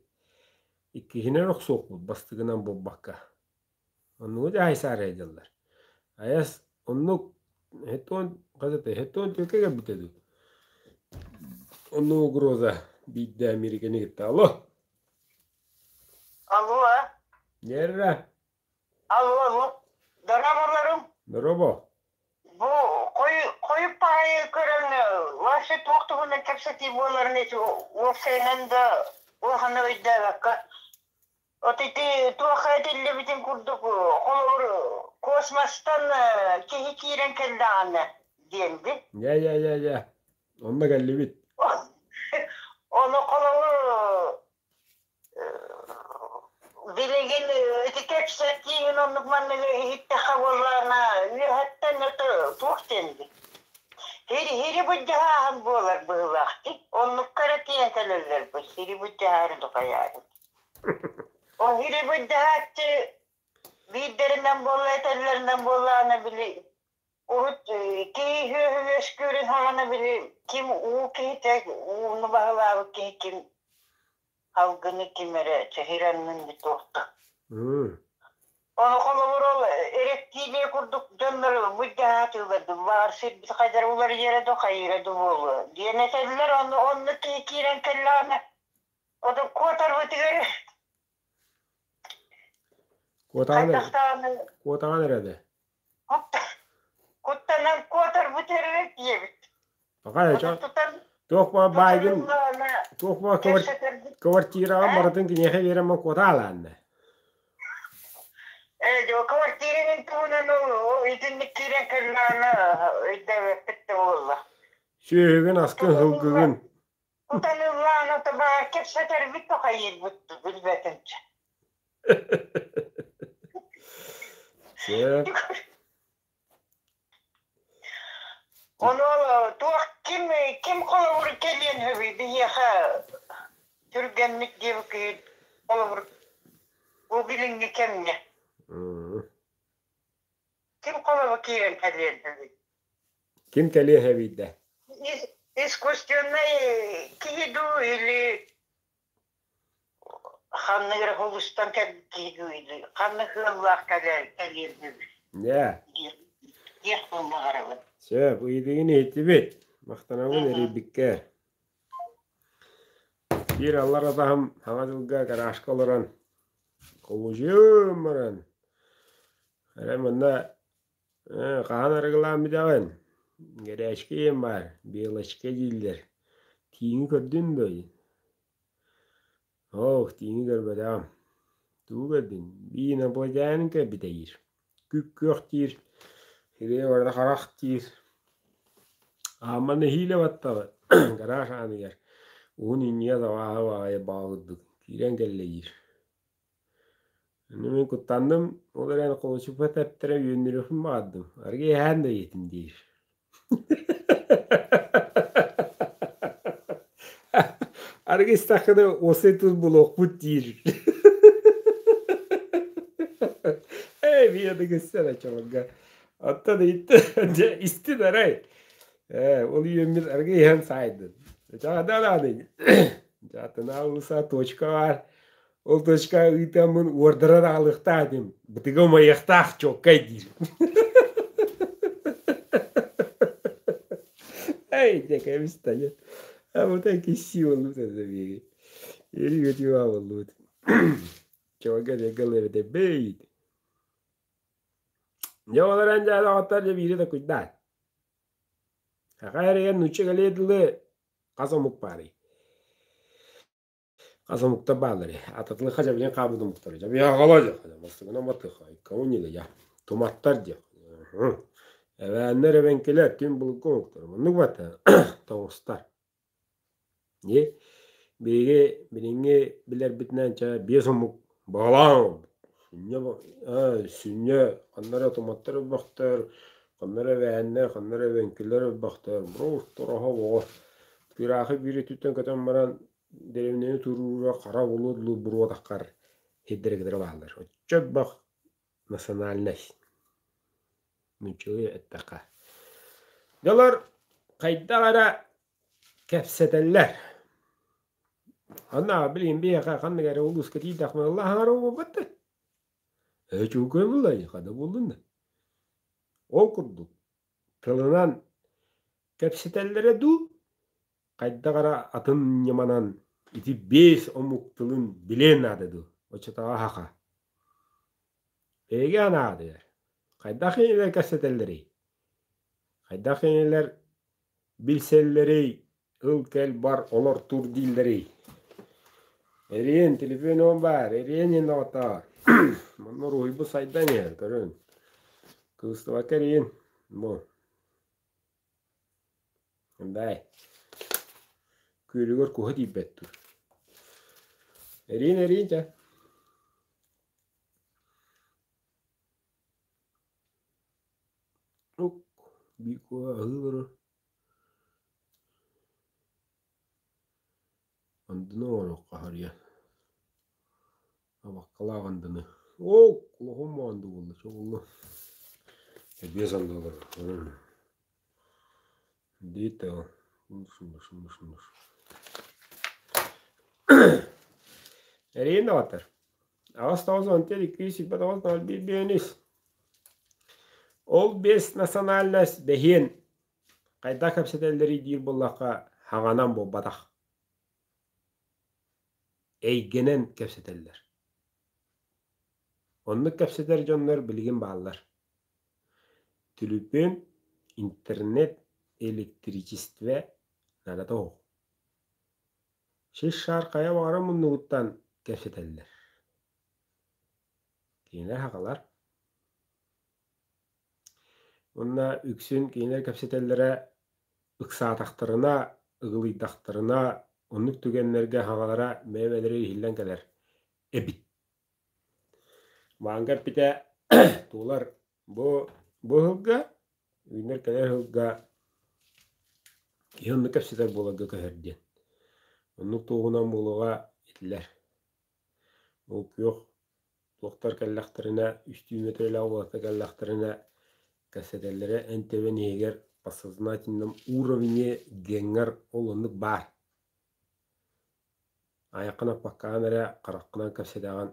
Иккиһинэн охсуохпут бастыгынан буолбакка. Оннугу дьаһайсаары сылдьаллар. Айас оннук хеттон хас хеттон түөкэ кэлбитэ дуу. Оннук угроза биирдэ Американы кытта. Алло! Алло! Нерра! Алло, алло. Дорооболорум. Дорообо. Бу хойуп баҕайы көрөн вообще туох туһунан кэпсэтии буоларын ити уопсайынан да улаханнык өйдөөбөккө Вот ити туохха этиллибитин курдук, холобур, космостан киһи киирэн кэллэҕинэ диэн дии. Дьэ, дьэ, дьэ, дьэ. Онно кэллибит. Ону холобур билигин ити кэпсэтиигин оннук манныгы иһиттэххэ буоллаҕына үөһэттэн это туох диэн дии. Хири былдьаһааһын буолар быһыылаах дии. Оннукка эрэ тиийэн кэлэллэр бу сири былдьаһаарын тукайаарын. Ол ири быдьаһааччы биирдэринэн буолла этэллэринэн буоллаҕына били урут киһи үөһү үөскүүрүн саҕана били ким уу киһитэ ууну баһылаабыт киһи ким алгыны ким эрэ чэһирэнмин туохта. Ону холобур ол рептилия курдук дьоннору быдьаһаатыылар баар сирбит хайдар уларыйара да хайыыра да буолуо диэн этэллэр ону онно киһи киирэн кэллэҕинэ ото куотарбытыгар Куотаҕын куотаҕын эрэ да. Куттанан куотарбыт эрэ диэбит. Туох баа баайгын туох баа квартираҕын барытын киниэхэ биэрэн куотаалаанна. Ээ, квартиранын туһунан ол итинник киирэн кэллэҕинэ өйдөөбөппүт да буолла. Сүөһүгүн, аскын, сылгыгын. Кутаныллаан ото баар кэпсэтэрбит тохайыырбыт билбэтинчэ. Сөп. Ону туох ким ким холобур кэлиэн сөбүй биһиэхэ түргэнник диэбиккит холобур бу билиҥҥи кэмҥэ ким холобур киирэн кэлиэн сөбүй? Ким кэлиэ сөбүй да? Искусственный киһи дуу или ханнык эрэ хулустан кэлбит киһи дуу ханнык ыаллаах кэлиэн сөбүй? Дьэ. Диэх баҕарабын. Сөп, ыйытыгын иһиттибит. Махтанабын эрийбиккэ. Биир аллар атаһым Саҥа дьылга гаражка олорон холуочуйум баран эрэ манна хаһан арыгылаан бүтэҕин? Гэрээчкэ ийэм баар, белочка дииллэр. Тииҥи көрдүн дуо? Оох, тииҥи көрбөтөҕүм. Тугу көрдүн? Биир инопланетянин кэлбитэ диир. Күп-күөх диир, сирэйэ барыта харах диир. Ааммар нэһиилэ баттаҕы гараж ааныгар уһун инньигэ табааһы баҕайы баҕалырдык киирэн кэллэ диир. Ону мин куттанным, ол эрэн холочупа тэптэрэ үөннүрүөхпүн баҕардым. Арыгы иһээн да ийэтим диир. Арыгы истэххинэ уопсай тыл булуохпут диир. Ээ, биир да көстөр оччолорго. Оттон дьэ истин арай. Ээ, ол үөммүт арыгы иһэн саайдын. Чаҕада даҕаны. Дьаатынаа улуса точка баар. Ол точка ыытаммын уордаран аҕалыахтаах этим. Бытыга умайыахтаах чуоккай диир. Эй, дьэ кэбис А вот кисси боллут это биги. Eri götüyor боллут. Чога дегал эбите бейт. Дьэ ол эрэн дьэ доҕоттор дьэ биири да куйдаат. Саха эригэр нуучча кэлиэ дылы хас омук баарый? Хас омуктар бааллар Ататылыха дьабилин хаабыт омуктары. Дьабиаҕала дьэ. Бастыгына матыха. Иккауни да Туматтар дьэ. Эбээннэр эбэҥкилэр түн былыргы омуктар. Маннык бата тоҥустар. Ни биһиги билиҥҥи билэрбитинэн чэ биэс омук баҕалаан сүнньэ сүнньэ ханна эрэ туматтар өлбөхтөр, ханна эрэ эбээннэр, ханна эрэ эбэҥкилэр өлбөхтөр, бороһо оҕо Тыыраахы биир өттүттэн көтөн баран дэриэбинэни туруулуура хара болуот буруотаххар сирдэрэ кытары бааллар. Оччо элбэх национальность нууччалыы эттэххэ. Дьолор хайдах эрэ кэпсэтэллэр. Анна билигин биһиэхэ ханнык эрэ улууска тиийдэхпинэ ыллаһаҥар буолбат да. Ээ чуукуй булла хада буоллун да. Ол курдук тылынан кэпсэтэллэрэ дуу, хайдах эрэ атын ньыманан ити биэс омук тылын билиэн наада дуу, оччотооҕу саха. Эһиги анаатыгар хайдах кинилэр кэпсэтэллэрий? Хайдах кинилэр билсэллэрий, ыл кэл бар олор тур дииллэрий? Эриэн, телефон баар, эриэн иһин доҕоттоор. Манна уруһуйбут сайдан иһэр, көрүҥ. Кыыстыбакка эриэн, бу. Бай. Күөлүгэр куһа тиийбэт дуу. Эриин, эриин чэ. Ук, биир куһа аһыы олорор. Андыны оҥоруохха харыйа. Абаккалаах андыны. Оо, улахан анды буолла, чоҕулла. Эбиэс анды олорор. Диэтэ Эриэн даҕаттар. Аҕыс тоҕус он төрт икки сүүс тоҕус ноль биир биэнис. Ол биэс национальность бэһиэн хайдах кэпсэтэллэрий диир буоллахха хаҥанан буолбатах. Эйгэнэн кэпсэтэллэр. Оннук кэпсэтэр дьоннор билигин бааллар. Түлүпүөн, интернет, электричествэ наадата суох. Сир-шаар хайа баҕарар муннугуттан кэпсэтэллэр. Кинилэр сахалар. Уонна үксүн кинилэр кэпсэтэллэрэ ыксаатахтарына, ыгылыйдахтарына, оннук түгэннэргэ саҥалара бэйэ-бэйэлэрэ иһиллэн кэлэр эбит. Маанга эппитэ туолар бу бу ыһылга, үүнэр кэлэр ыһылга киһи оннук кэпсэтэр буоларга көһөр диэн. Оннук туоһунан буолуоҕа этилэр. Ол күөх туохтар кэллэхтэринэ, үстүү миэтэрэлээх уолаттар кэллэхтэринэ кэпсэтэллэрэ эн тэбэн иһигэр подсознательном уровне геҥҥэр ол оннук баар. Айаххын аппаккаҕын эрэ хараххынан кэпсэтэҕин.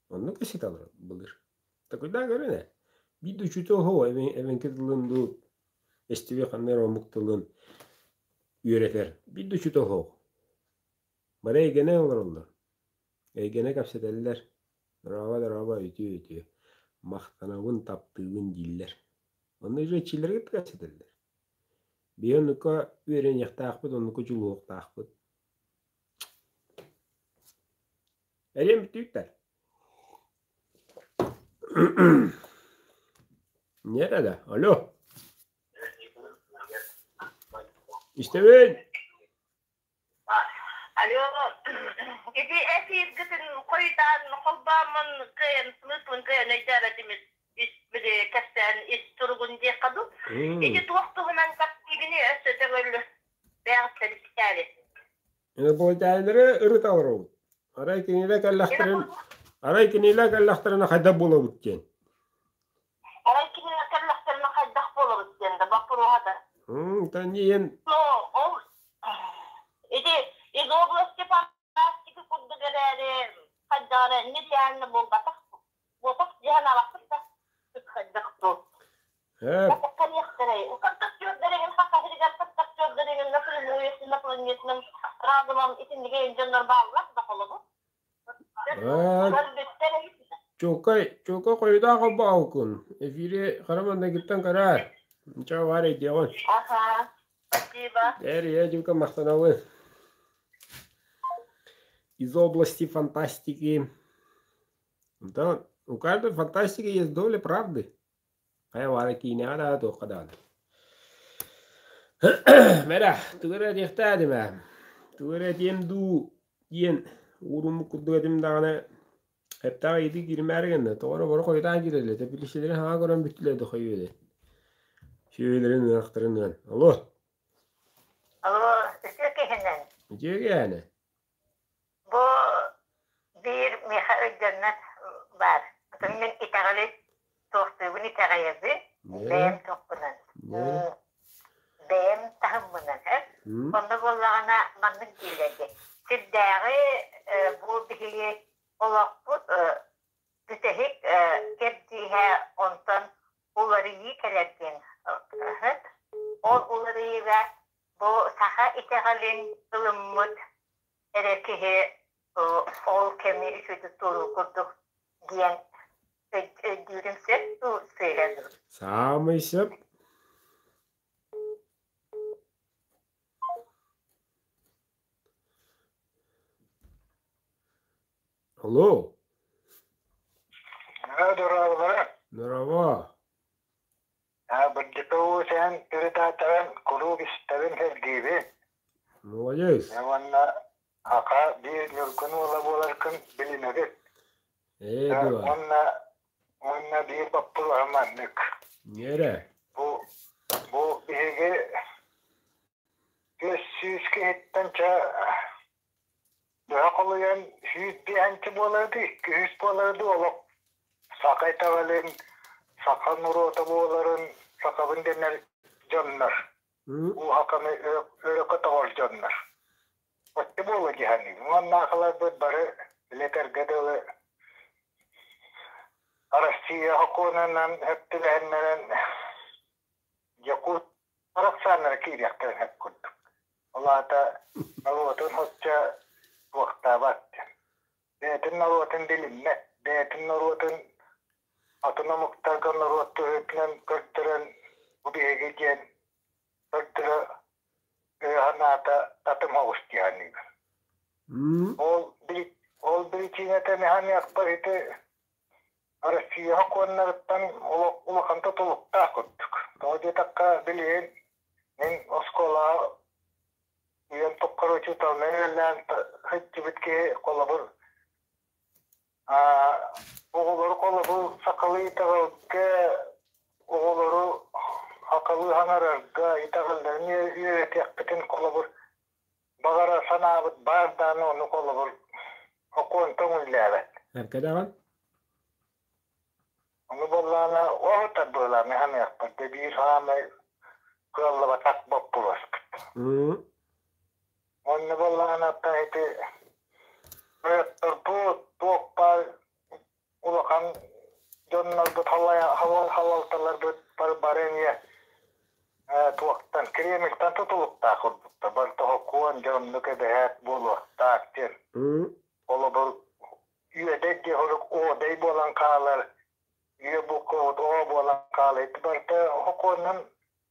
Оннук кэпсэтэллэр былыр. Такуйдаан көрүн ээ. Биир да учуутал оһо эбэҥки тылын дуу, эстибиэ ханна эрэ омук тылын үөрэтэр. Биир да учуутал оһох. Бары эйгэнэ олороллор. Эйгэнэ кэпсэтэллэр. Дорообо, дорообо, үтүө, үтүө. Махтанабын, таптыыбын дииллэр. Онно уже иччилэргэ кэпсэтэллэр. Биһи оннукка үөрэниэхтаахпыт, оннукка дьулуһуохтаахпыт. Эриэн бүтүүттэр. Ньиэрэ да, алло. Истэбин. Алло, ити эфиргитин хойутаан холбооммун кыайан смыслын кыайан өйдөөбөтүм ис били кэпсээн ис туругун диэххэ дуу. Ити туох туһунан кэпсиигини өссө төгүл бэйэҕиттэн истээри. Инопланетяннары ырыта олоробут. Арай кинилэр кэллэхтэрин арай кинилэр кэллэхтэринэ хайдах буолабыт диэн. Арай кинилэр кэллэхтэринэ хайдах буолабыт диэн да боппуруоһа да. Тан Ну, ол ити из области фантастики курдук эрээри хайдах эрэ нереально буолбатах буолбатах дьиһэн алахпыт да хайдах дуу. Кэлиэхтэрэй. Контактердарыгын саха сиригэр контактердарыгын напрямую инопланетным разумом итиннигэ дьоннор бааллар да холобур. Көрбүттэр эбит. Чуокай, чуокай хойутаах холбообуккун. Эфири хара маннайгыттан көрөөр. Ничего баар өйдүөҕүн. Ага, спасибо. Эр, я дьукка махтанабын. Из области фантастики. Да, у каждой фантастики есть доля правды. Хайа баара киинэҕэ да туохха даҕаны. Мэрэ, тугу эрэ этиэхтээх этим ээ. Тугу эрэ этиэм дуу диэн ууруммут курдук этим даҕаны эттээх ыйытыы кииримээри гынна. Тоҕо эрэ бары хойутаан киирэллэр. Тэпилииссэлэри хаҥа көрөн бүттүлэр да хойуу Сүөһүлэрин ыахтарын ыан. Алло. Алло, үтүө киһинэн. Үтүө киһинэ. Бу биир миэхэ өйдөммөт баар. Оттон мин итэҕэли туохтуубун итэҕэйэбин, бэйэм туохпунан, бэйэм таһыммынан, э? Онно буоллаҕына маннык дииллэр дии. Сирдээҕи бу биһиги олохпут бүтэһик кэрдииһэ онтон уларыйыы кэлэр диэн Ол уларыйыыга бу саха итэҕэлин ылыммыт эрэ киһи ол кэми үчүгэйдик туоруур курдук диэн өйдүүрүм сөп дуу, сыыһа дуу? Саамай сөп. Алло. Дорооболоро. Дорообо. Бырдьыка уусээн передатарын куруук истэбин сэргиибин. Молодец. Уонна аха биир ньургун уола буоларгын билинэбин. Ээ дуо. Уонна уонна биир боппуруоһа маннык. Ньиэрэ. Бу бу биһиги 300 киһиттэн чэ. Быһа холуйан сүүс биэһэнчи буолара дуу, икки үс буолара дуу олох саха итэҕэлин, саха норуота буоларын, сахабын дэнэр дьоннор, уу саханы өрө көтөҕөр дьоннор. Оччо буолуо дии саныыбын. Уоннаахыларбыт бары билэтэргэ дылы Россия сокуонунан сөп түбэһиннэрэн Якут Роксаннара киириэхтэрин сөп курдук. Ол аата норуотун соччо туохтаабат. Бэйэтин норуотун билиммэт, бэйэтин норуотун атын омуктарга норуот быһыытынан көрдөрөн бу биһиги диэн көрдөрө өйө-санаата татым оҕус дии саныыбын. Ол ол биричиинэтэ механиахпар ити Россия сокуоннарыттан улахан тутулуктаах курдук. Тоҕо диэтэххэ, билигин мин оскуолаҕа үйэм тухары учууталынан үлэлээн сылдьыбыт киһи холобур оҕолору холобур сахалыы итэҕэлгэ оҕолору сахалыы саҥарарга итэҕэллэрин үөрэтиэхпитин холобур баҕара санаабыт баар даҕаны ону холобур сокуон көҥүллээбэт. Эркэдэҕин? Ону буоллаҕына оһутар быһыылаах ханыахпыт да биир саамай кыаллыбатах боппуруоспут. Онно буоллаҕына оттон ити тойотторбут туох баар улахан дьоннорбут халалталарбыт бары бары эмиэ туохтан Кремльтан тутулуктаах курдуктар бары тоһокуон дьэ оннук эбэһээт буолуохтаах диэн холобур үөдэй диэх орук оодой буолан хаалар үө буккуобут оо буолан хаалар ити барыта сокуонунан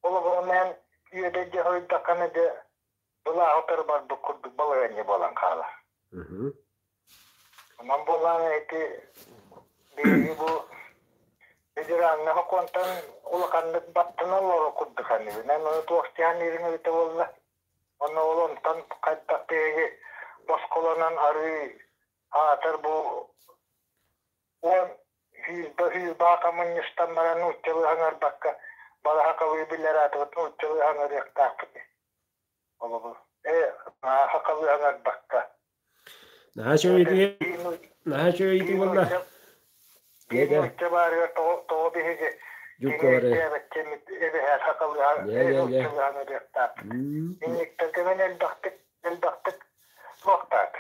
холобурунан үөдэй диэх ыйдаххына дьэ былааһы утары барбыт курдук балаһыанньа буолан хаалар. Онон буоллаҕына ити биһиги бу федеральнай сокуонтан улаханнык баттана олорор курдук саныыбын. Эн ону туох дьаһаныырыҥ эбитэ буолла? Онно ол онтон хайдах биһиги босхолонон арыы аатар бу уон сүүрбэ сүүрбэ коммунистан баран нууччалыы саҥарбакка балаһакалыы билэр аатыбыт нууччалыы саҥарыахтаахпыт. Холобур, э сахалыы саҥарбакка. Наһаа үчүгэй наһаа үчүгэй ыйытыы буолла. Биир нуучча баарыгар тоҕо биһиги эбэһээ сахалыы саҥарыахтаахпыт. Инниктэргэ мен элбэхтик элбэхтик туохтаат.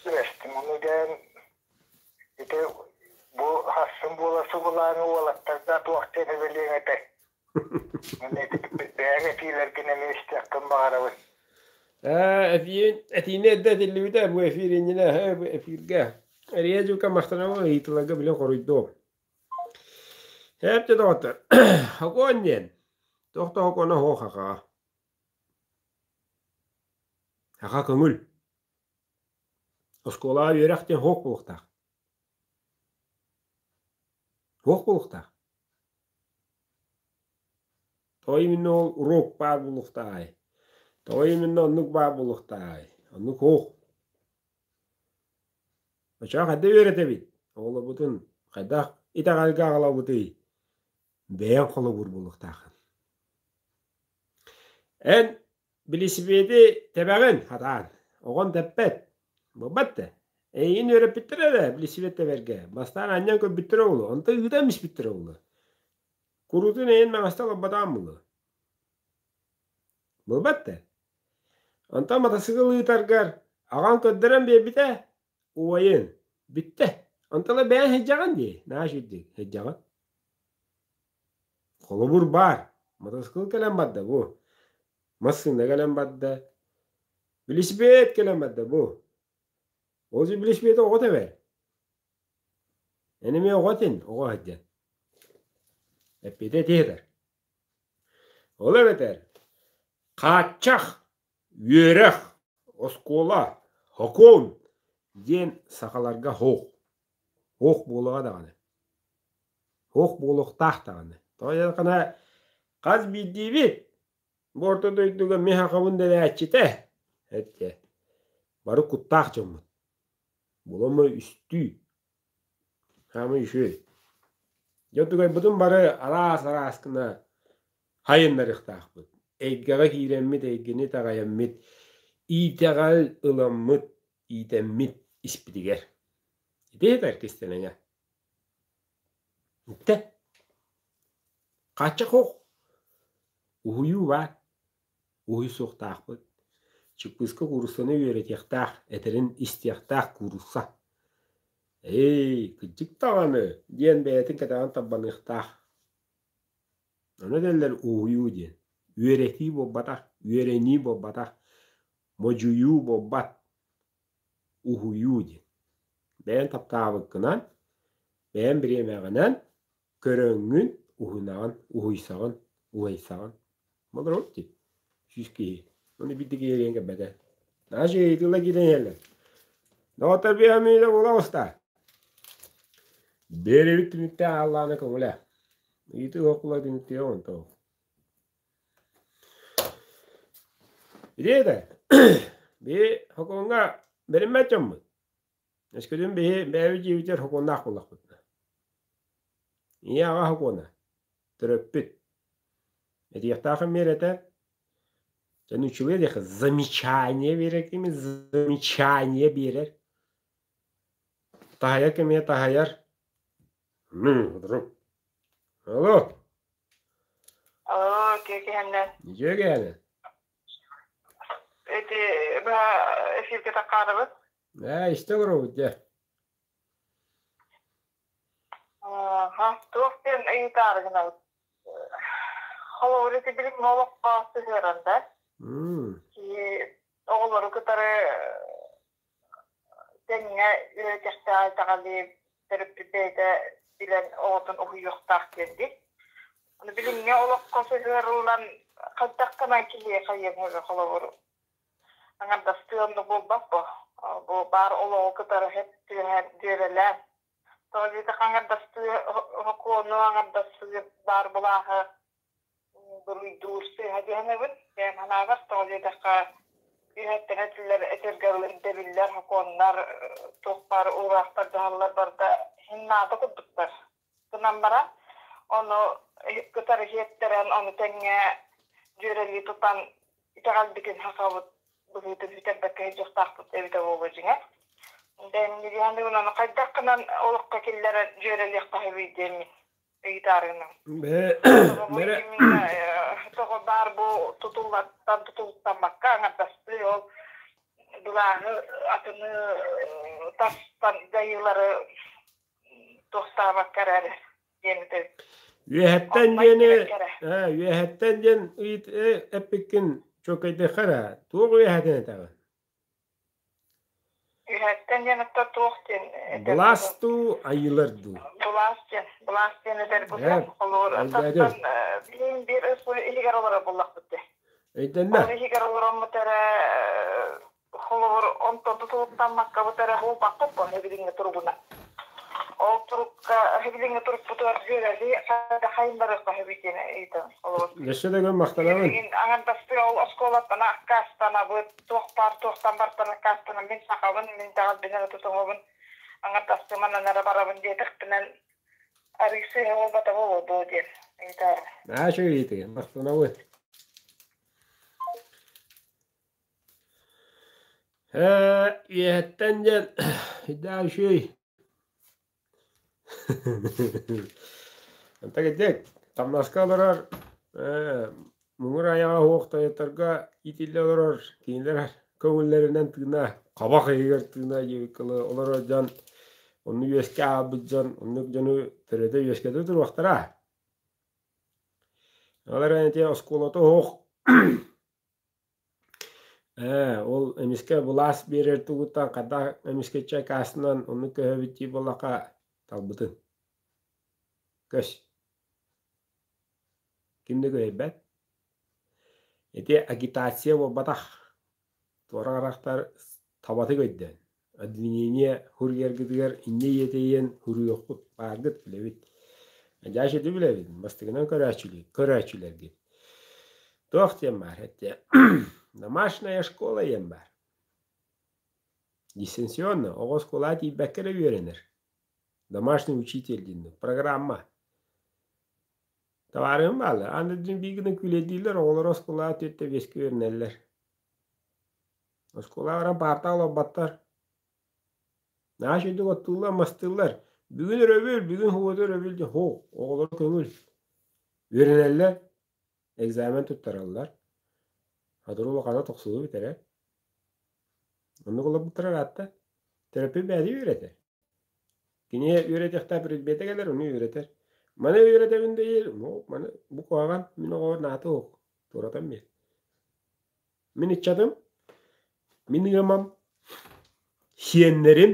Түбэстим. Ону диэн ити бу хассын буола сугулааҥы уолаттарга туох диэн эбэлиэҥ этэй? Бэйэҥ этиилэргин эмиэ истиэххин баҕарабын. Ээ, этиини эрдэ этиллибитэ бу эфир иннинэ бу эфиргэ. Эрийэ дьукка махтанабын ыйытыыларга билэн хоруйдуом. Һээп доҕоттор, хокуон диэн туох да хокуона суох хахаҕа. Хаха көҥүл. Оскуолаҕа үөрэх диэн суох буолуохтаах. Суох буолуохтаах. Тоҕо именно ол уруок баар буолуохтааҕый? Тоҕо именно оннук баар буолуохтааҕый? Оннук суох. Оччоҕо хайдах үөрэтэбит? Оҕолорбутун хайдах итэҕэлгэ аҕалабытый? Бэйэҥ холобур буолуохтааххын. Эн Билисипиэти тэбэҕин хатаан, оҕон тэппэт, буолбат да. Эйигин үөрэппиттэрэ эрэ билисипиэт тэбэргэ, бастаан анньан көрбүттэрэ буолуо, онтон ыытан испиттэрэ буолуо. Куруутун эйин маҥаста олорботоҕун буолуо. Буолбат да. Онтон матасыгыл ыытаргар аҕаҥ көрдөрөн биэрбитэ, убайын, бүттэ. Онтон ыла бэйэҥ сылдьаҕын дии, наһаа үчүгэй сылдьаҕын. Холобур баар, матасыкыл кэлэн барда бу, массыына кэлэн барда, билисипиэт кэлэн барда бу. Ол же билисипиэти оҕо тэбэр. Эн эмиэ оҕо этин, оҕо сылдьан. Эппиэтэ ити сытар. Ол эбэтэр хааччах, үөрэх, оскуола, сокуон диэн сахаларга суох. Суох буолуоҕа даҕаны. Суох буолуохтаах даҕаны. Тоҕо диэтэххинэ, хас биирдиибит бу орто дойдуга мин сахабын дэнээччитэ эттэ бары куттаах дьоммут. Буламмы үстүү. Хаамый үчүгэй. Дьэ тугайбытын бары араас-араас гына хайыннарыахтаахпыт. Эйгэҕэ киирэммит, эйгэни итэҕэйэммит. Итэҕэл ыламмыт, иитэммит испитигэр. Ити этэр кистэлэҥэ. Иттэ. Хааччах суох. Уһуйуу баар. Уһуй суохтаахпыт. Чыппыыска кууруссаны үөрэтиэхтээх, этэрин истиэхтээх куурусса. Эй, кырдьык даҕаны, диэн бэйэтин кэтэҕин тарбаныахтаах. Ону этэллэр уһуйуу диэн. Үөрэтии буолбатах, үөрэнии буолбатах, модьуйуу буолбат, уһуйуу диэн. Бэйэҥ таптаабыккынан, бэйэҥ бириэмэҕинэн көрөҥҥүн уһунаҕын, уһуйсаҕын, уһайсаҕын. Молоруот дии, сүүс киһи. Ону биирдэ киһи кэлбэтэ. Наша ыйытыыла киирэн иһэллэр. Доҕоттор биһиэхэ буола оҕуста. Биэрэбит түмүктээх ааллаана көҥүлэ. Ыйытыы уһукула түмүктүө онто. Билиэтэ, биһи хокуоҥҥа бэриммэт дьоммут. Өскөтүн биһи бэйэбит дьиэбитигэр хокуоннаах буоллахпытына. Ийэ аҕа хокуона, төрөппүт. Этиэхтээх миэрэтэ дьон үчүгэй диэххэ замечание биэрэр кими замечание биэрэр. Таһайар кэмигэр таһайар. Вдруг. Алло. Алло, киэһэннэ. Ничего киэһэнэ. Эти быһа эфиргэ таккаарыбыт. Ээ, истэ олоробут дьэ. Аха, туох диэн ыйытаары гынабыт. Холобур, ити билиҥҥи олоххо сыһыаран да, киһи оҕолору кытары тэҥҥэ үөрэтиэхтээх итэҕэли төрөппүт бэйэтэ билэн оҕотун уһуйуохтаах диэн дии. Ону билиҥҥи олоххо сыһыарыллан хайдах гынан киһиэхэ ийэҥ холобур аҥардастыы оннук буолбат буо. Бу баар олоҕу кытары сөп түһэн дьүөрэлээн. Тоҕо диэтэххэ аҥардастыы сокуону аҥардастыы баар былааһы буруйдуур сыыһа дьаһанабын. Бэйэм санаабар, тоҕо диэтэххэ, үөһэттэн этиллэр этэргэ ирдэбиллэр, сокуоннар, туох баар уураахтар, дьаһаллар барыта иһин наада курдуктар. Гынан баран, ону кытары сиэттэрэн, ону тэҥҥэ дьүөрэлии тутан итэҕэлбитин сахабыт быһыытын сүтэрбэккэ сылдьыахтаахпыт эбитэ буолуо дьиҥэ. Дьэ, ону хайдах гынан олоххо киллэрэн дьүөрэлиэххэ сөбүй диэммин ыйытаарыным. Бэрэ Тоҕо баар бу тутуллартан тутулуктаммакка аҥардастыы ол былааһы атыны тастан дьайыылары туохтаабакка эрэ диэн этэ. Үөһэттэн Онтон диэни кирэккэ эрэ. Үөһэттэн диэн ыйыт эппиккин чуолкайдыахха эрэ. Туох үөһэтин этэҕин? Үһэттэн диэн оттон туох диэн этэр Былаас дуу, айыылар дуу? Былаас диэн, былаас диэн этэр Ээ, бутун холуур өйдөөтүм. тастан билин биир ыс иһигэр олорор буоллахпыт дии. Өйдөннө. Ол иһигэр олороммут эрэ холобур онтон тутулуктаммаккабыт эрэ буолбаппыт бу билиҥҥи туругунан. Ол турукка билиҥҥи турукпутугар дьүөрэлии хайыннарыахха сөбүй диэн ыйытабын. Холобур Өссө да күн махтанабын. Билигин аҥардастыы ол оскуолаттан аккаастанабыт, туох баар туохтан бартан аккаастанабын, мин сахабын, мин итэҕэлбин эрэ тутуһабын, аҥардастыы манан эрэ барабын диэтэхпинэн арыы сыыһа буолбата буолуо дуо диэн ыйытаар. Наһаа үчүгэй ыйытыы, махтанабын. Ээ, үөһэттэн диэн идаа үчүгэй. Онтон итик хамнаска олорор муҥур айаҕа суох тойотторго иитиллэ олорор кинилэр көҥүллэринэн тыына хабах иһигэр тыына диэбиккэ олорор дьон онну үөскэ аалбыт дьон оннук дьону төрөтө үөскэтэ туруохтара. Ол эрэн ити оскуолата суох Ээ, ол эмискэ былаас биэрэр тугуттан хайдах эмискэччи аккаастанан оннук көһөбүт дии буоллахха талбытын. Көс. Ким да көһүйбэт. Ити агитация буолбатах. Туора харахтар табатык өйдөөн. Обвинение суруйаргытыгар инньэ иэтэйиэн суруйуохпут бааргыт билэбит. Дьааш ити билэбит, бастакынан көрөөччүлүү, көрөөччүлэргит. Туох диэн баар этэ? Домашняя школа диэн баар. Дистанционно оҕо оскуолаҕа тиийбэккэ эрэ үөрэнэр. Домашний учитель диэн программа. Табаарыһым бааллар. Аны дьин биир гына күүлэйдииллэр, оҕолоро оскуолаҕа түөртэ биэскэ үөрэнэллэр. Оскуолаҕа баран паартаҕа олорботтор. Наһаа үчүгэйдик оттууллар, мастыыллар. Бүгүн өрөбүл, бүгүн һуота өрөбүл диэн һуох, оҕолор көҥүл. Үөрэнэллэр, экзамен туттараллар. Сотору улахана тохсуһуу бүтэрэ. Оннук олорбуттара ыраатта. Төрөппүт бэйэтэ үөрэтэр. Кини үөрэтиэхтээх предметэ кэлэр, ону үөрэтэр. Маны үөрэтэбин диир, маны бу куһаҕан, мин оҕобор наата суох, туоратан биэр. Мин ыччатым, мин ыамам, сиэннэрим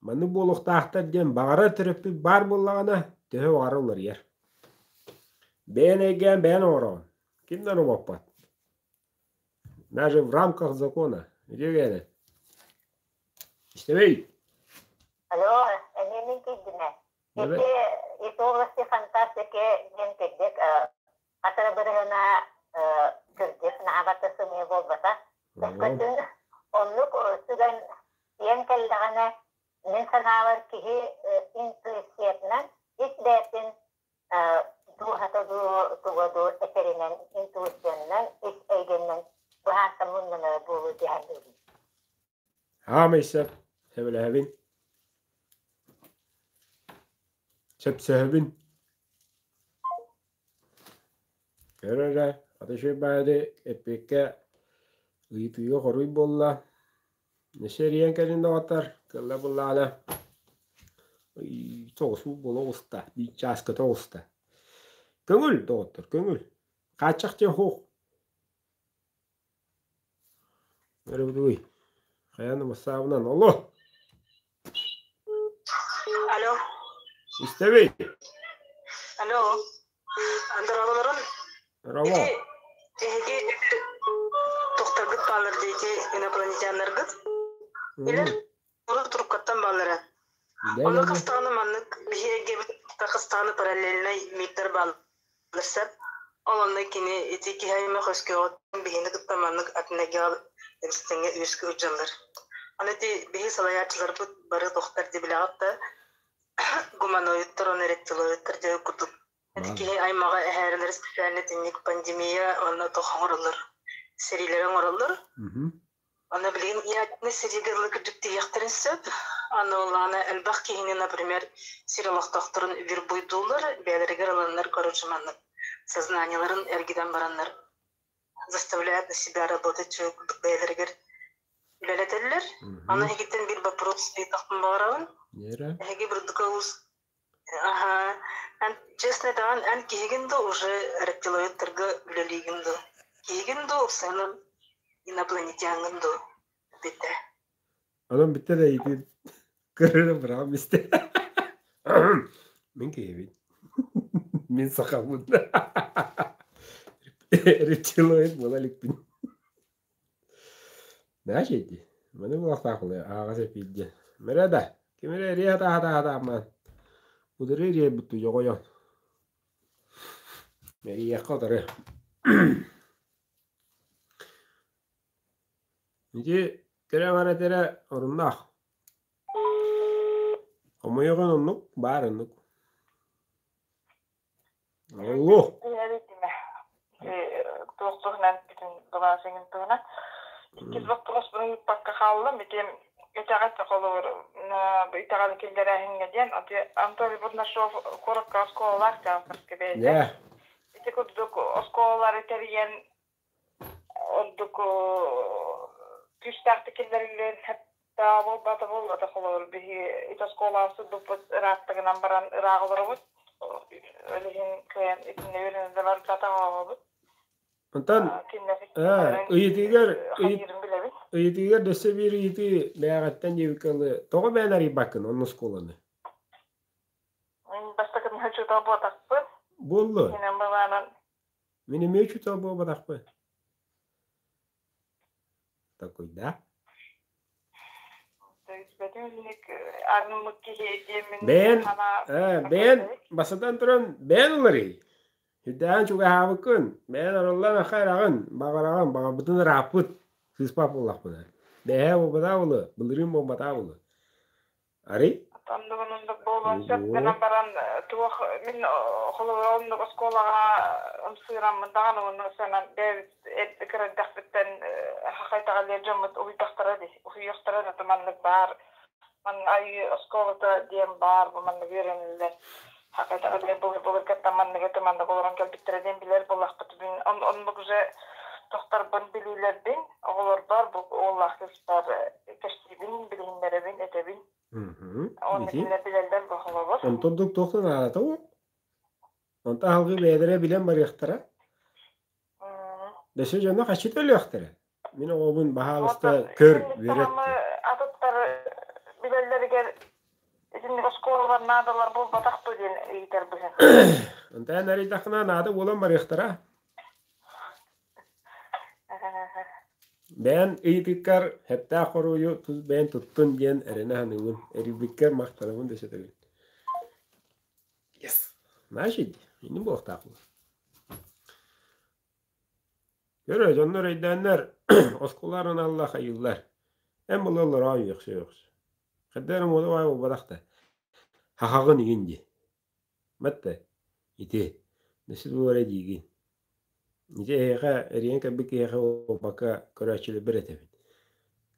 маннык буолуохтаахтар диэн баҕарар төрөппүт баар буоллаҕына, төһө баҕарар уларыйар. Бэйэн эйгээн бэйэн оҥороҕун. Ким да оҥорбоппот. Даже в рамках закона. Үтүө Истэбий. Алло, эмиэ мин киирдим ээ. Ити из области фантастики диэн кырдьык хас эрэ бырыһына кырдьык наһаабата сымыйа буолбата. Өскөтүн оннук түгэн тиийэн кэллэҕинэ, мин санаабар киһи интуициятынан ис бэйэтин дууһата дуу, туга дуу этэринэн, интуициянан, ис эйгэннэн быһаарсан муннанара буолуо дии саныыбын. Хаамай сөп, сөбүлэһэбин. Сөпсөһөбүн. Көр эрэ, аты үчүгэй эппиэккэ ыйытыыга хоруй буолла. Өссө эрийэн кэлин доҕоттор, кыалла буллаҕына тоҕусуу буола оҕуста, биир чааска тоҕуста. Көҥүл, доҕоттор, көҥүл. Хааччах диэн суох. Өрөбүтүгүй. Хайаан да бассаабынан оло. Алло. Истэбий. Алло. Здороволорун. Здорово. Ити эһиги тохторгут баалар диэки инопланетяннаргыт. Илер урут трубкаттан бааллара. Онно хастааны маннык биһиэгэбит хастааны параллельнай мирдер бааллар Сөп. Ол онно кини ити киһи аймах өскөөҕүттэн биһини кытта маннык атын эйгэҕэ тэҥҥэ үөскүү сылдьаллар. Аны ити биһи салайааччыларбыт бары тохтор дии билэҕит да гуманоидтар уонна рептилоидтар диэн курдук ити киһи аймаҕа эһээрилэр специально итинник пандемия уонна тох оҥороллор, сэриилэри оҥороллор. Аны билигин ядернай сэриигэ ылы кырдьык тиийиэхтэрин сөп. Аны ыллаҕына элбэх киһини, например, сир олохтоохторун вербуйдууллар, бэйэлэригэр ыланнар, короче, маннык сознаниеларын эргитэн бараннар заставляют на себя работать человек курдук бэйэлэригэр үлэлэтэллэр. Аны эһигиттэн биир вопрос ыйытахпын баҕарабын. Эһиги бурдука уус Аха. Эн честно даҕан эн киһигин да уже рептилоидтарга үлэлиигин дуу? Киһигин дуу, ыксанан инопланетяҥҥын дуу? Бүттэ. Онон бүттэ да иитин көрөрө быраҕам истэ. Мин киһибин. Мин сахабын. Рептилоид буола иликпин. Наша дии. Маны буолуохтаах ааҕас эпиирдиэн. Мэрэ да, ким эрэ эриэ хатаа-хатаа Утары эриэйбит дьоҕойон. Эрийиэххэ утары. Ити кэрэ аҥар этэрэ оруннаах. Хомойоҕун оннук, баар оннук. Алло. Туох туһунан бүтүн былаас эҥин туһунан. Иккис боппуруоспун ыыппакка хааллым. Ити итэҕэс холобур итэҕэл киллэрээһиҥҥэ диэн Анатолий Бурнашов куоракка оскуолалаах дьаһалтарга бэйэтэ. Ити курдук оскуолалары тэрийэн ордук күүстээхтик киллэриллиэн сөптөөх буолбата буолбата холобур биһи ити оскуолаҕа сылдьыбыппыт ырааттыгынан баран ыраах олоробут ол иһин кыайан итиннэ үөрэнэ да барбатах оҕобут Онтон ыйытыыгар ыйытыыгар өссө биир ыйытыы бэйэҕиттэн диэбиккэ дылы тоҕо бэйэн арыйбаккын онно оскуоланы? Мин бастакы учуутал буолбатахпын. Буоллу. Инэн былаанан Мин эмиэ учуутал буолбатахпын. Такой, да? Бэйэн, бэйэн, бастатан туран, бэйэн уларый. Сүрдээҕин чугаһаабыккын, бэйэн арыллан аха эрэҕин, баҕараҕын, баҕарбытын ырааппыт, сыыспат буоллахпына. Бэйэ буолбатаа буолуо, былырыын буолбатаа буолуо. Арый? Оннугун оннук буолуон сөп гынан баран туох мин холобура оннук оскуолаҕа ымсыыраммын даҕаны уонна санаан бэйэбит эрдэ кыра эрдэхпиттэн хахай итэҕэлиэр дьоммут уһуйдахтара дии уһуйуохтара да маннык баар манна айыы оскуолата диэн баар бу маннык үөрэниллэр хахай итэҕэлиэр былыр-былыргаттан маннык этэ маннык олорон кэлбиттэрэ диэн билэр буоллахпыт мин оннук уже тохторбун билиилэрбин оҕолорбор бу уоллаах кыыспар кэпсиибин билиһиннэрэбин этэбин Уонна кинилэр билэллэр бу холобур. Онтон туох да наадата ол. Онтон аһылгы бэйэлэрэ билэн барыахтара. Дөссө дьоно хаччы төлүөхтэрэ. Мин оҕобун баһаалыста көр, үөрэт. Атыттар билэллэригэр итинник оскуолалар наадалар буолбатах дуо диэн ыйытар быһын. Онтон арыйдаххына наада буолан барыахтара. Бэйэн ыйытыккар сөптөөх хоруйу тус бэйэн туттун диэн эрэнэ саныыбын. Эрийбиккэр махтанабын да сөтөбүн. Yes. Значит, иннин буолуохтаахпын. Көрө, дьоннор өйдөөннөр, оскуолалар аналлаах хайыыллар. Эн булаллар аан үөхсэ-үөхсэ. Хайда эрэ муода баай буолбатах да. Хахаҕын игин дии. Батта, ити, дөссө тугу эрэ диигин. Ити эһиэхэ эрийэн кэлбит киһиэхэ буолбакка көрөөччүлэрбэр этэбин.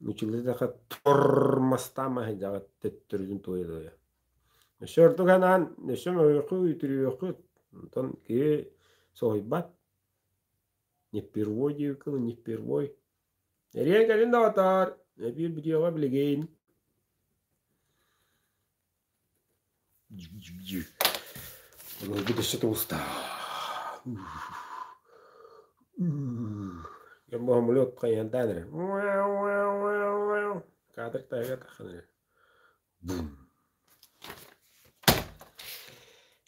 Нууччалыы тормозтаан маһыйдаҕыт төттөрүтүн туойа-туойа. Өссө ордук анаан өссө мөҕүөххүт, үтүрүйүөххүт. Онтон киһи соһуйбат. Не впервой диэбиккин, не впервой. Эрийэн кэлин доҕотоор, эбиир бүтүөҕэ билигин. Ылбыт өссө тубуста. Самолет хайыһандаан эрэр. Кадр таһыгар тахсан эрэр.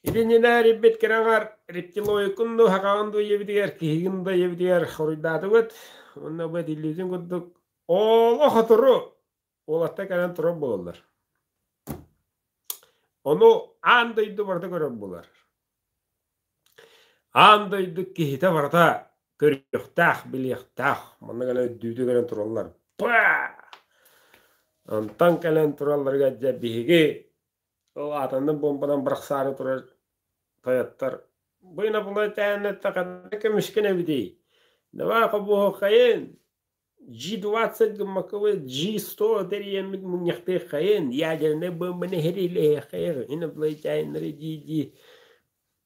Итиннинэ эрийбит кыраҕар рептилоикун дуу, хахаҕын дуу ийэбитигэр, киһигин да ийэбитигэр хоруйдаатыбыт. Уонна бу этиллибитин курдук олох отору уолаттар кэлэн турар буолаллар. Ону аан дойду барыта көрөр буолар. Аан дойду киһитэ барыта көрүөхтээх, билиэхтээх. Манна кэлэн өйдүүтү кэлэн тураллар. Па! Онтон кэлэн туралларыгар дьэ биһиги ол атомнай буомбанан бырахсаары турар тойоттор бу инопланетяннар ханна көмүскэн эбитий? Давай хобуохайын G20 гыммаккабыт G100 тэрийэммит мунньахтыаххайын, ядернай буомбаны сэриилэһиэххэйин, инопланетяннары дии-дии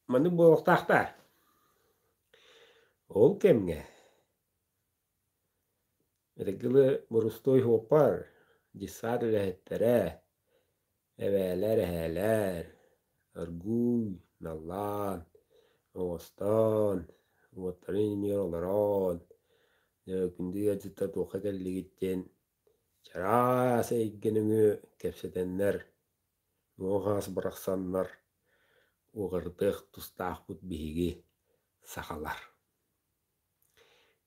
маннык буолуохтаахтар. Ол кэмҥэ Рыгылы борустуой суоппар, десант үлэһиттэрэ, эбээлэр, эһээлэр, оргууй, наллаан, оҥостон, уоттарын иннигэр олорон, дьэ күндү ыалдьыттар туохха кэллигит диэн чараас эйгэ нөҥүө кэпсэтэннэр, муҥ-хаас бырахсаннар уҕарытыах тустаахпыт биһиги сахалар.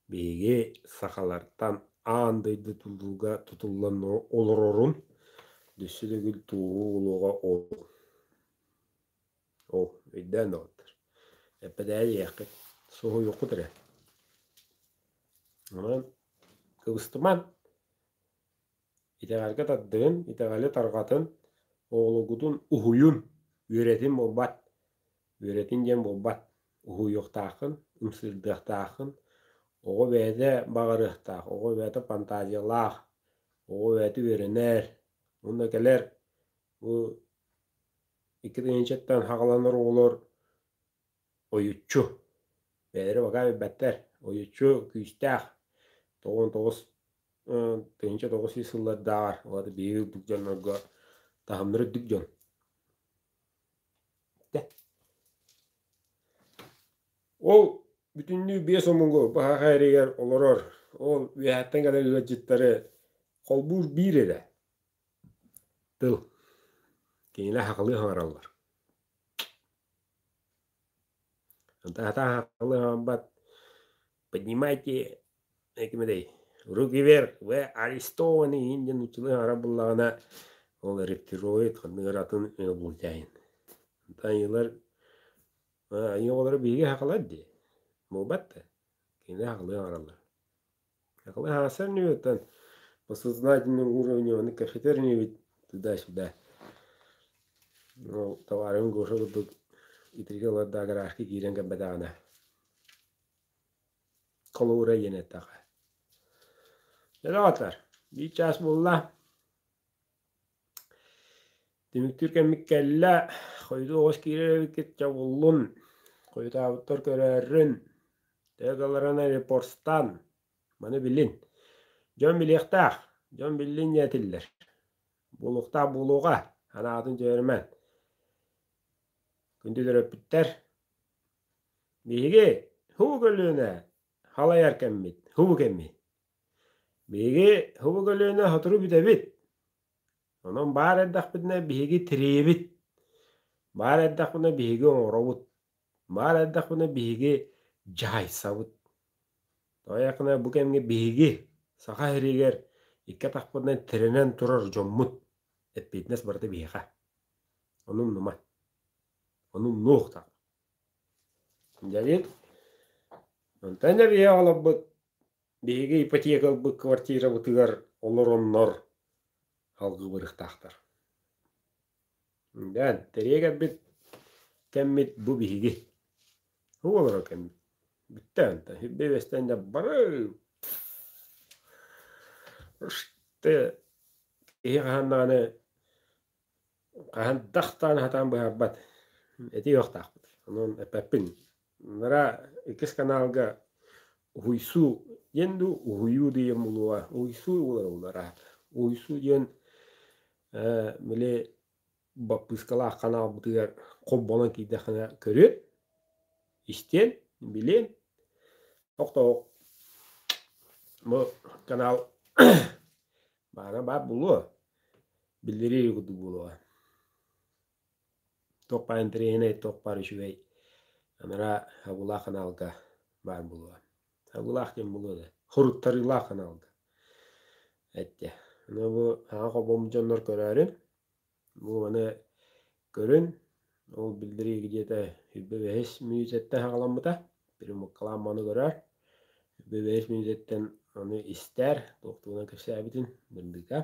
Биһиги сахалартан аан дойду тутулуга тутуллан олорорун өссө төгүл туоһу буолуоҕа ол ол өйдөөн доҕоттор эппэтээри иһиэххит суһуйуоххут эрэ онон кыбыстымаҥ итэҕэлгэ тардыһын итэҕэли тарҕатын оҕолоргутун уһуйун үөрэтин буолбат Үөрэтин диэн буолбат, уһуйуохтааххын, ымсыырдыахтааххын, оҕо бэйэтэ баҕарыахтаах, оҕо бэйэтэ фантазиялаах, оҕо бэйэтэ үөрэнэр. Уонна кэлэр бу 2000-тан саҕаланар оҕолор ойуччу, бэйэлэрэ пока билбэттэр, ойуччу күүстээх 99 1900 сыллардааҕар, ол аата биһиги үрдүк дьоннорго таһымнара үрдүк дьон. Ол бүтүннүү биэс омугу баһаҕа эригэр олорор, ол үөһэттэн кэлэр ыалдьыттары холбуур биир эрэ тыл. Кинилэр сахалыы саҥараллар. Сахалыы саҥарбат поднимайте кимэтэй руки вверх, вы арестованы иһин диэн нууччалыы саҥарар буоллаҕына ол рептилоид ханнык эрэ атын инопланетянин. Айыылар айыы оҕолоро биһиги сахалар дии. Буолбат да. Кинилэр сахалыы саҥараллар. Сахалыы саҥарсар ньүөттэн по сознательному уровню аны кэпсэтэр инибит туда-сюда. Ол табаарыһым Гоша курдук итиргэ ылар да гаражка киирэн кэлбэтэҕинэ холобура диэн эттэххэ. Дьэ, биир чаас буолла. Түмүктүүр кэммит кэллэ, хойутуу оҕус киирэр эбиккит дьэ буллун, хойутаабыттар көрөөрүн, төһө репорстаан, маны билин. Дьон билиэхтээх, дьон биллин диэн этиллэр. Буолуохтаах буолуоҕа, анаатын түһэримэн. Күндү төрөппүттэр, биһиги һуу көлүөнэ халайар кэммит, һуу кэммит. Биһиги һуу көлүөнэ сотору бүтэбит. Онон баар эрдэхпитинэ биһиги тириэбит, баар эрдэхпитинэ биһиги оҥоробут, баар эрдэхпитинэ биһиги дьаһайсабыт. Тоҕо бу кэмҥэ биһиги Саха сиригэр икки атахпытынан тирэнэн турар дьоммут, эппиэтинэс барыта биһиэхэ. Ону умнума. Ону умнуохтаах. Дьэ, онтон да биһиги оҕолорбут Биһиги ипотека ылбыт квартирабытыгар олороннор салгыы барыахтаахтар. Дьэ, тэрийэ кэлбит кэммит бу биһиги. Бу олорор кэммит. Бүттэ онтон. Сүрбэ үөстэн дьэ бары киһи хаһан даҕаны хаһан дахтаан сатаан быһаарбат. Этиэх уохтаахпыт. Онон эппэппин. Нара иккис каналга уһуйсуу диэн дуу, уһуйуу диэн буолуоҕа. Уһуйсуу буолар улара. Уһуйсуу диэн били баппыыскалаах каналбытыгар холбонон киирдэххинэ көрүөн, истиэн, билиэн. Тохтоо. Бу канал баара баар буолуо. Биллэрии курдук буолуоҕа. Туох баар интэриэһинэй, туох баар үчүгэй анараа Абылаах ханаалга баар буолуо. Абылаах диэн буолуо да, хоруттарыылаах ханаалга эттэ. Аны бу саҥа холбоммут дьоннор көрөөрүн, бу маны көрүн, ол биллэрии где-то 25 мүнүүтэттэн саҕаламмыта. Перемоткалаан маны көрөөр. 25 мүнүүтэттэн аны истээр, туох туһунан кэпсээбитин бырдыка.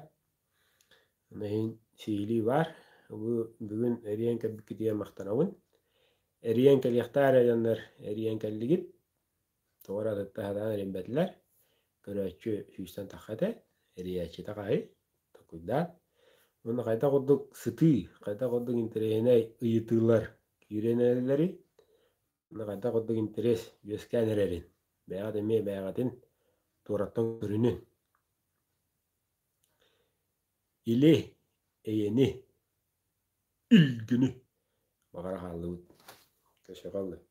Ону иһин сиһилии баар. Бу бүгүн эрийэн кэлбиккитигэр махтанабын. Эрийэн кэлиэхтээх эрэ дьоннор эрийэн кэллигит. Тоҕо эрэ атыттар сатаан эрийбэтилэр. Көрөөччү сүүстэн тахха этэ. Эрийээччитэ хаһый? Толкуйдаан. Уонна хайдах курдук сытыы, хайдах курдук интэриэһинэй ыйытыылар киирэн эрэллэрий? Уонна хайдах курдук интэриэс үөскээн эрэрин. Бэйэҕит эмиэ бэйэҕитин туораттан көрүнүн. Или, эйэни, илгини баҕара хааллыбыт. Көсөҕө ыллым.